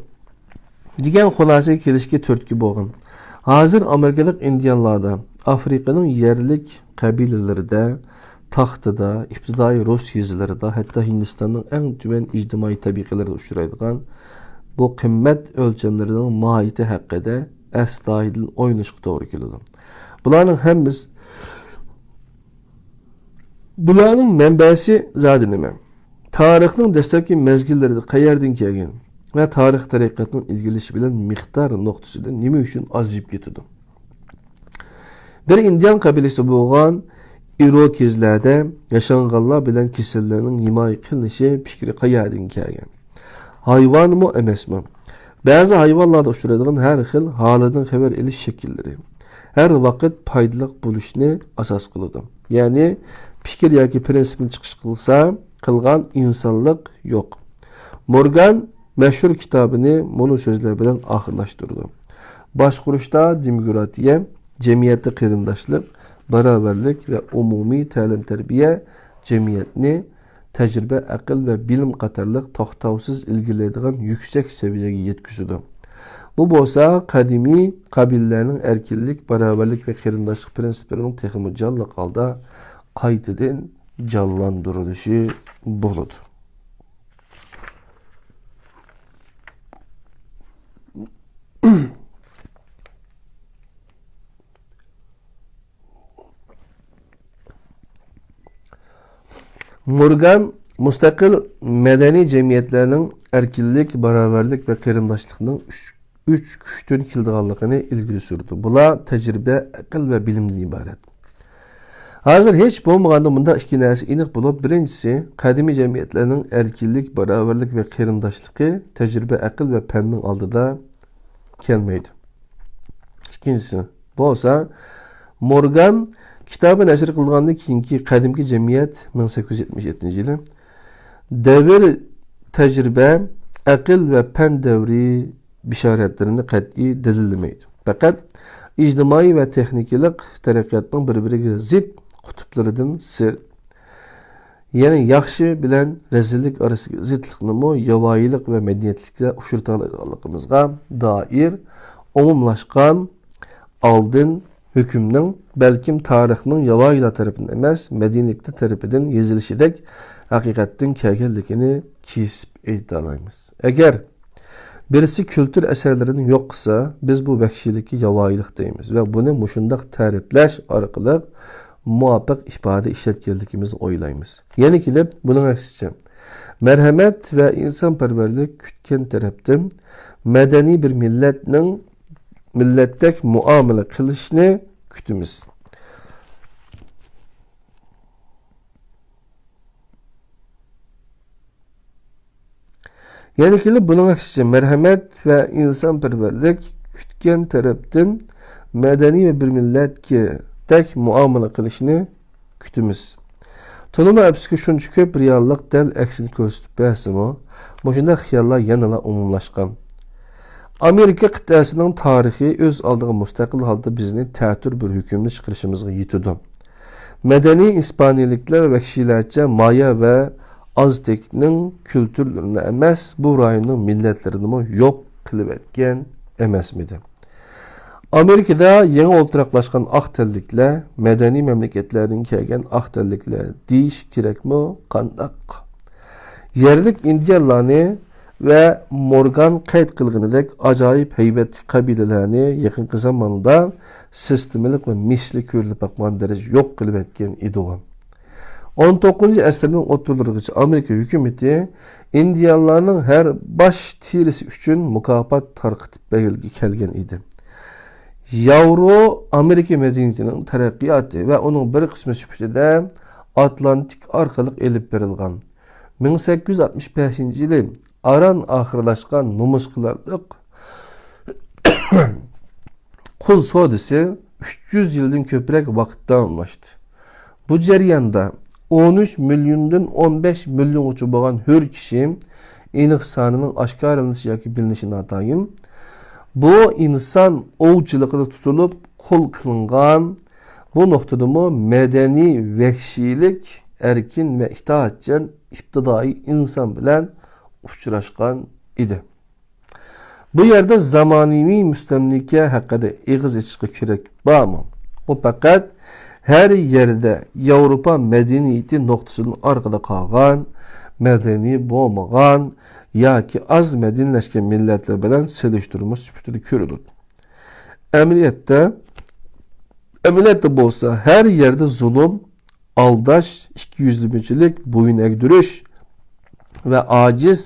دېگەن خۇلاسىگە كېلىشكە تۈرتكە بولغان. ھازىر ئامېرىكىلىق ئىندىيانلاردا، ئافرىقىنىڭ يەرلىك قەبىلىلىرىدە، تاختىدا، ئىپتىدائىي رۇس يېزىلىرىدا، ھەتتا ھىندىستاننىڭ ئەڭ تۆۋەن ئىجتىمائىي تەبىقىلىرىدە ئۇچرايدىغان بۇ قىممەت ئۆلچەملىرىنىڭ ماھىيىتى ھەققىدە ئەستايىدىل ئويلىنىشقا توغرا كېلىدۇ. بۇلارنىڭ ھەممىسى، بۇلارنىڭ مەنبەسى زادى نېمە؟ تارىخنىڭ دەسلەپكى مەزگىللىرىدە قەيەردىن كەلگەن؟ ۋە تارىخ تەرەققىياتنىڭ ئىلگىرىلىشى بىلەن مىقدار نۇقتىسىدىن نېمە ئۈچۈن ئازىيىپ كېتىدۇ؟ بىر ئىندىيان قەبىلىسى بولغان ئىروكېزلەردە ياشانغانلار بىلەن كېسەللەرنىڭ ھىمايە قىلىنىشى پىكرى قەيەردىن كەلگەن؟ ھايۋانمۇ ئەمەسمۇ؟ بەزى ھايۋانلاردا ئۇچرايدىغان ھەر خىل ھالەتنىڭ خەۋەر ئېلىش شەكىللىرى ھەر ۋاقىت پايدىلىق بولۇشنى ئاساس قىلىدۇ. يەنى پىكىر ياكى پىرىنسىپنى چىقىش قىلسا، قىلغان ئىنسانلىق يوق. مورگان مەشھۇر كىتابىنى مۇنۇ سۆزلەر بىلەن ئاخىرلاشتۇرىدۇ: باشقۇرۇشتا دېموكراتىيە، جەمئىيەتتە قېرىنداشلىق، باراۋەرلىك ۋە ئومۇمىي تەلىم-تەربىيە جەمئىيەتنى تەجرىبە، ئەقىل ۋە بىلىم قاتارلىق توختاۋسىز ئىلگىرىلەيدىغان يۈكسەك سەۋىيەگە يەتكۈزىدۇ. بۇ بولسا قەدىمىي قەبىلىلەرنىڭ ئەركىنلىك، باراۋەرلىك ۋە قېرىنداشلىق پىرىنسىپلىرىنىڭ تېخىمۇ جانلىق ھالدا قايتىدىن جانلاندۇرۇلۇشى بولىدۇ. مورگان مۇستەقىل مەدەنىي جەمئىيەتلەرنىڭ ئەركىنلىك، باراۋەرلىك ۋە قېرىنداشلىقنىڭ ئۈچ، ئۈچ كۈچتىن كېلىدىغانلىقىنى ئىلگىرى سۈرىدۇ. بۇلار تەجرىبە، ئەقىل ۋە بىلىمدىن ئىبارەت. ھازىر ھېچ بولمىغاندا مۇنداق ئىككى نەرسە ئېنىق بولۇپ، بىرىنچىسى، قەدىمىي جەمئىيەتلەرنىڭ ئەركىنلىك، باراۋەرلىك ۋە قېرىنداشلىقى تەجرىبە، ئەقىل ۋە پەننىڭ ئالدىدا كەلمەيدۇ. ئىككىنچىسى بولسا، مورگان كىتابى نەشر قىلىنغاندىن كېيىنكى قەدىمكى جەمئىيەت، مىڭ سەككىز يۈز يەتمىش يەتتىنچى يىلى، دەۋر، تەجرىبە، ئەقىل ۋە پەن دەۋرى بېشارەتلىرىنى قەتئىي دەلىللىمەيدۇ. پەقەت ئىجتىمائىي ۋە تېخنىكىلىق تەرەققىياتنىڭ بىر-بىرىگە زىت قۇتۇپلىرىدىن سىرت، يەنى ياخشى بىلەن رەزىللىك ئارىسىدىكى زىتلىقنىمۇ ياۋايىلىق ۋە مەدەنىيەتلىككە ئۇچرىتالايدىغانلىقىمىزغا دائىر ئومۇملاشقان ئالدىن ھۆكۈمنىڭ، بەلكىم تارىخنىڭ ياۋايىلار تەرىپىدىن ئەمەس، مەدەنىيەتلەر تەرىپىدىن يېزىلىشىدەك ھەقىقەتتىن كەلگەنلىكىنى كېسىپ ئېيتالايمىز. ئەگەر بىرسى كۈلتۈر ئەسەرلىرىنى يوق قىلسا، بىز بۇ ۋەھشىيلىككە ياۋايىلىق دەيمىز ۋە بۇنى مۇشۇنداق تەرىپلەش ئارقىلىق مۇۋاپىق ئىپادە ئىشلەتكەنلىكىمىزنى ئويلايمىز. يەنە كېلىپ، بۇنىڭ ئەكسىچە، مەرھەمەت ۋە ئىنسانپەرۋەرلىك كۈتكەن تەرەپتىن مەدەنىي بىر مىللەتنىڭ، مىللەتتەك مۇئامىلە قىلىشنى كۈتىمىز. يەنە كېلىپ، بۇنىڭ ئەكسىچە، مەرھەمەت ۋە ئىنسانپەرۋەرلىك كۈتكەن تەرەپتىن مەدەنىي ۋە بىر مىللەتكە تەك مۇئامىلە قىلىشنى كۈتىمىز. تولىمۇ ئەپسۇسكى، شۇنچە كۆپ رېئاللىق دەل ئەكسىنى كۆرسىتىپ بەرسىمۇ، مۇشۇنداق خىياللار يەنىلا ئومۇملاشقان. ئامېرىكا قىتئەسىنىڭ تارىخى ئۆز ئالدىغا مۇستەقىل ھالدا بىزنى تەتۈر بىر ھۆكۈمنى چىقىرىشىمىزغا يېتىدۇ. مەدەنىي ئىسپانىيىلىكلەر ۋەھشىيلەرچە مايا ۋە ئازتېكنىڭ كۈلتۈرلىرىنى ئەمەس، بۇ رايوننىڭ مىللەتلىرىنىمۇ يوق قىلىۋەتكەن ئەمەسمىدى؟ ئامېرىكىدا يېڭى ئولتۇراقلاشقان ئاق تەنلىكلەر، مەدەنىي مەملىكەتلەردىن كەلگەن ئاق تەنلىكلەر دېيىش كېرەكمۇ قانداق؟ يەرلىك ئىندىيانلارنى ۋە مورگان قەيت قىلغىنىدەك ئاجايىپ ھەيۋەتلىك قەبىلىلەرنى يېقىنقى زاماندا سىستېمىلىق ۋە مىسلى كۆرۈلۈپ باقمىغان دەرىجىدە يوق قىلىۋەتكەن ئىدىغۇ. ئون توققۇزىنچى ئەسىرنىڭ ئوتتۇرىلىرىغىچە ئامېرىكا ھۆكۈمىتى ئىندىيانلارنىڭ ھەر باش تېرىسى ئۈچۈن مۇكاپات تارقىتىپ بەرگىلى كەلگەن ئىدى. ياۋرو ئامېرىكا مەدەنىيىتىنىڭ تەرەققىياتى ۋە ئۇنىڭ بىر قىسمى سۈپىتىدە ئاتلانتىك ئارقىلىق ئېلىپ بېرىلغان مىڭ سەككىز يۈز ئاتمىش بەشىنچى يىلى ئاران ئاخىرلاشقان نومۇسقىلارلىق قۇل سودىسى ئۈچ يۈز يىلدىن كۆپرەك ۋاقىت داۋاملاشتى. بۇ جەرياندا ئون ئۈچ مىليوندىن ئون بەش مىليونغىچە بولغان ھۆر كىشى، ئېنىق سانىنىڭ ئاشكارىلىنىشى ياكى بىلىنىشى ناتايىن، بۇ ئىنسان ئوۋچىلىقىدا تۇتۇلۇپ قۇل قىلىنغان. بۇ نۇقتىدىمۇ مەدەنىي ۋەھشىيلىك ئەركىن ۋە ئىتائەتچان ئىپتىدائىي ئىنسان بىلەن ئۇچراشقان ئىدى. بۇ يەردە زامانىۋى مۇستەملىكە ھەققىدە ئېغىز ئېچىشقا كېرەك بارمۇ؟ ئۇ پەقەت ھەر يەردە ياۋروپا مەدەنىيىتى نۇقتىسىدىن ئارقىدا قالغان، مەدەنىي بولمىغان ياكى ئاز مەدەنىيلەشكەن مىللەتلەر بىلەن سېلىشتۇرما سۈپىتىدە كۆرۈلىدۇ. ئەمەلىيەتتە، ئەمەلىيەتتە بولسا ھەر يەردە زۇلۇم، ئالداش، ئىككى يۈزلىمىچىلىك، بويۇن ئەگدۈرۈش ۋە ئاجىز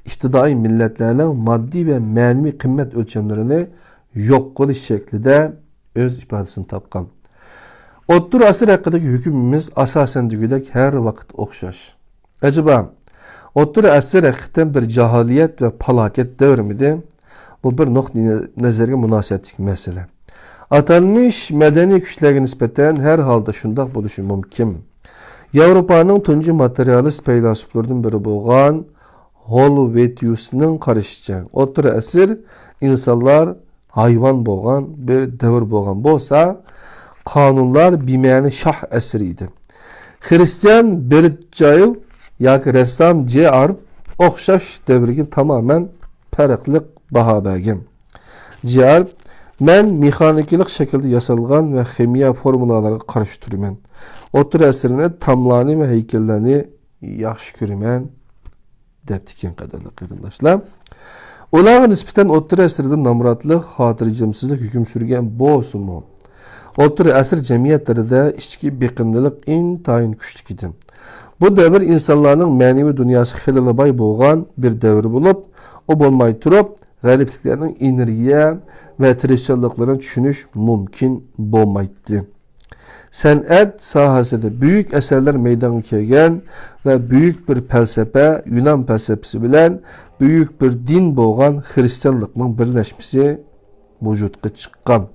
ئىپتىدائىي مىللەتلەرنىڭ ماددىي ۋە مەنىۋى قىممەت ئۆلچەملىرىنى يوق قىلىش شەكلىدە ئۆز ئىپادىسىنى تاپقان. ئوتتۇرا ئەسىر ھەققىدىكى ھۆكمىمىز ئاساسەن دېگۈدەك ھەر ۋاقىت ئوخشاش. ئەجەبا، ئوتتۇرا ئەسىر ھەقىقەتەن بىر جاھىلىيەت ۋە پالاكەت دەۋرىمىدى؟ بۇ بىر نۇقتىئى نەزەرگە مۇناسىۋەتلىك مەسىلە. ئاتالمىش مەدەنىي كۈچلەرگە نىسبەتەن ھەر ھالدا شۇنداق بولۇشى مۇمكىن. ياۋروپانىڭ تۇنجى ماتېرىيالىست پەيلاسوپلىرىدىن بىرى بولغان ھولۋېتيۇسنىڭ قارىشىچە، ئوتتۇرا ئەسىر ئىنسانلار ھايۋان بولغان بىر دەۋر بولغان بولسا، قانۇنلار بىمەنە شاھ ئەسىرى ئىدى. خىرىستىيان بېرتچايل ياكى رەسسام جې ئارپ ئوخشاش دەۋرگە تامامەن پەرقلىق باھا بەرگەن. جې ئارپ، مەن مېخانىكىلىق شەكىلدە ياسالغان ۋە خىمىيە فورمۇلالارغا قارشى تۇرىمەن. ئوتتۇرا ئەسىرنى تاملارنى ۋە ھەيكەللەرنى ياخشى كۆرىمەن، دەپتىكەن، قەدىرلىك قېرىنداشلار. ئۇلارغا نىسبەتەن ئوتتۇرا ئەسىردە نامراتلىق، خاتىرجەمسىزلىك ھۆكۈم سۈرگەن بولسىمۇ، ئوتتۇرا ئەسىر جەمئىيەتلىرىدە ئىچكى بېقىندىلىق ئىنتايىن كۈچلۈك ئىدى. بۇ دەۋر ئىنسانلارنىڭ مەنىۋى دۇنياسى خېلىلا باي بولغان بىر دەۋر بولۇپ، ئۇ بولماي تۇرۇپ، غەربلىكلەرنىڭ ئېنېرگىيە ۋە تىرىشچانلىقلىرىنى چۈشىنىش مۇمكىن بولمايتتى. سەنئەت ساھەسىدە بۈيۈك ئەسەرلەر مەيدانغا كەلگەن ۋە بۈيۈك بىر پەلسەپە، يۇنان پەلسەپىسى بىلەن بۈيۈك بىر دىن بولغان خىرىستىيانلىقنىڭ بىرلەشمىسى ۋۇجۇدقا چىققان.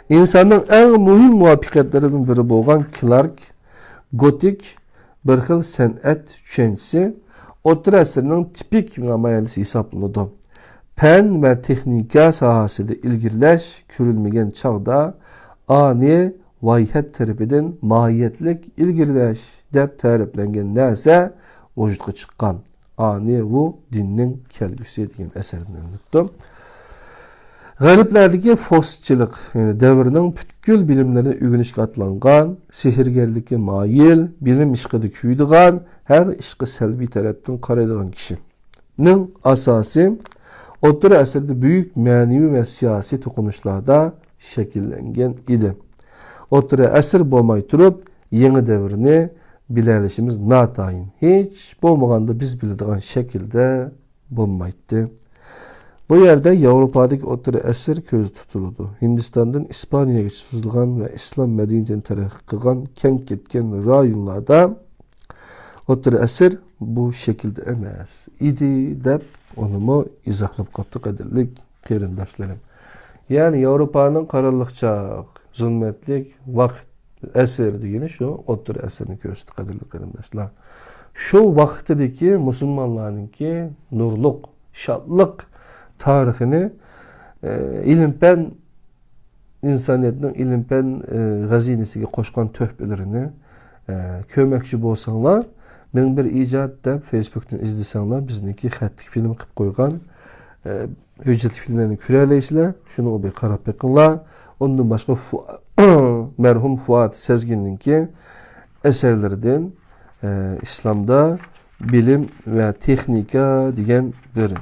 ئىنساننىڭ ئەڭ مۇھىم مۇۋەپپەقىيەتلىرىدىن بىرى بولغان كلارك گوتىك بىر خىل سەنئەت چۈشەنچىسى ئوتتۇرا ئەسىرنىڭ تىپىك نامايەندىسى ھېسابلىنىدۇ. پەن ۋە تېخنىكا ساھەسىدە ئىلگىرىلەش كۆرۈلمىگەن چاغدا ئانى ۋايھەت تەرىپىدىن ماھىيەتلىك ئىلگىرىلەش دەپ تەرىپلەنگەن نەرسە ۋۇجۇدقا چىققان. ئانى ۋۇ دىننىڭ كەلگۈسى دېگەن ئەسەردىن ئېلىنىپتۇ. غەربلەردىكى فوسچىلىق، يەنى دەۋرنىڭ پۈتكۈل بىلىملىرىنى ئۆگىنىشكە ئاتلانغان، سېھىرگەرلىككە مايىل، بىلىم ئىشقىدا كۆيىدىغان، ھەر ئىشقا سەلبىي تەرەپتىن قارايدىغان كىشىنىڭ ئاساسى ئوتتۇرا ئەسىردە بۈيۈك مەنىۋى ۋە سىياسىي توقۇنۇشلاردا شەكىللەنگەن ئىدى. ئوتتۇرا ئەسىر بولماي تۇرۇپ، يېڭى دەۋرنى بىلەلىشىمىز ناتايىن. ھېچ بولمىغاندا بىز بىلىدىغان شەكىلدە بولمايتتى. بۇ يەردە ياۋروپادىكى ئوتتۇرا ئەسىر كۆزدە تۇتۇلىدۇ. ھىندىستاندىن ئىسپانىيەگىچە سوزۇلغان ۋە ئىسلام مەدەنىيىتىنى تەرەققىي قىلغان كەڭ كەتكەن رايونلاردا ئوتتۇرا ئەسىر بۇ شەكىلدە ئەمەس ئىدى، دەپ ئۇنىمۇ ئىزاھلاپ قاپتۇ، قەدىرلىك قېرىنداشلىرىم. يەنى ياۋروپانىڭ قارانلىق چاغ، زۇلمەتلىك ۋاقىت، ئەسىر دېگىنى شۇ ئوتتۇرا ئەسىرنى كۆرسىتىدۇ، قەدىرلىك قېرىنداشلار. شۇ ۋاقتىدىكى مۇسۇلمانلارنىڭكى نۇرلۇق، شادلىق تارىخىنى، ئە، ئىلىم-پەن، ئىنسانىيەتنىڭ ئىلىم-پەن، ئە، غەزىنىسىگە قوشقان تۆھپىلىرىنى، ئە، كۆرمەكچى بولساڭلار، مىڭ بىر ئىجاد دەپ فېيسبۇكتىن ئىزدىسەڭلار، بىزنىڭكى خەتلىك فىلىم قىلىپ قويغان، ئە، ھۆججەتلىك فىلىملەرنى كۆرەلەيسىلەر. شۇنىڭغا بىر قاراپ بېقىڭلار. ئۇندىن باشقا فۇ-، مەرھۇم فۇئاد سەزگىننىڭكى ئەسەرلىرىدىن، ئە، ئىسلامدا بىلىم ۋە تېخنىكا دېگەن بىر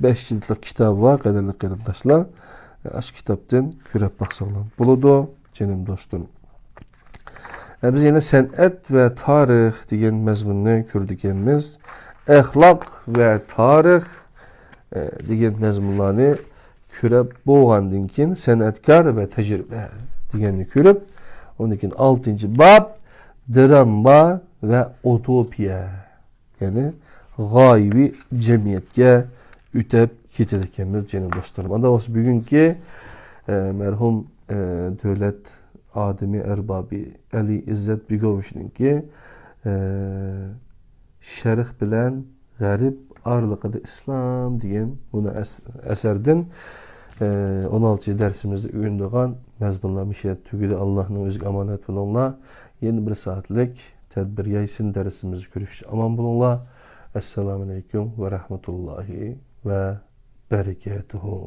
بەش جىلدلىق كىتابى بار، قەدىرلىك قېرىنداشلار. ئاشۇ كىتابتىن كۆرۈپ باقساڭلار بولىدۇ، جېنىم دوستۇم. ئە، بىز يەنە سەنئەت ۋە تارىخ دېگەن مەزمۇننى كۆرىدىكەنمىز. ئەخلاق ۋە تارىخ، ئە، دېگەن مەزمۇنلارنى كۆرۈپ بولغاندىن كېيىن، سەنئەتكار ۋە تەجرىبە دېگەننى كۆرۈپ، ئۇندىن كېيىن ئالتىنچى باب، دىراما ۋە ئۇتوپىيە. يەنى غايىۋى جەمئىيەتكە ئۆتۈپ كېتىدىكەنمىز، جېنىم دوستلىرىم. ئاندا بولسا بۈگۈنكى، ئە، مەرھۇم، ئە، دۆلەت ئادىمى ئەربابى ئەلى ئىززەت بېگوۋىچنىڭكى، ئە، شەرق بىلەن غەرب ئارىلىقىدا ئىسلام دېگەن مۇنۇ ئەس-، ئەسەردىن، ئە، ئون ئالتىنچى دەرسىمىزدە ئۆگىنىدىغان مەزمۇنلار مۇشۇ يەردە تۈگىدى. ئاللانىڭ ئۆزىگە ئامانەت بولۇڭلار. يەنە بىر سائەتلىك تەدبىر يايسىن دەرسىمىزدە كۆرۈشكىچە ئامان بولۇڭلار. ئەسسالامۇئەلەيكۇم ۋە رەھمەتۇللاھى ۋە بەرىكاتۇھۇ.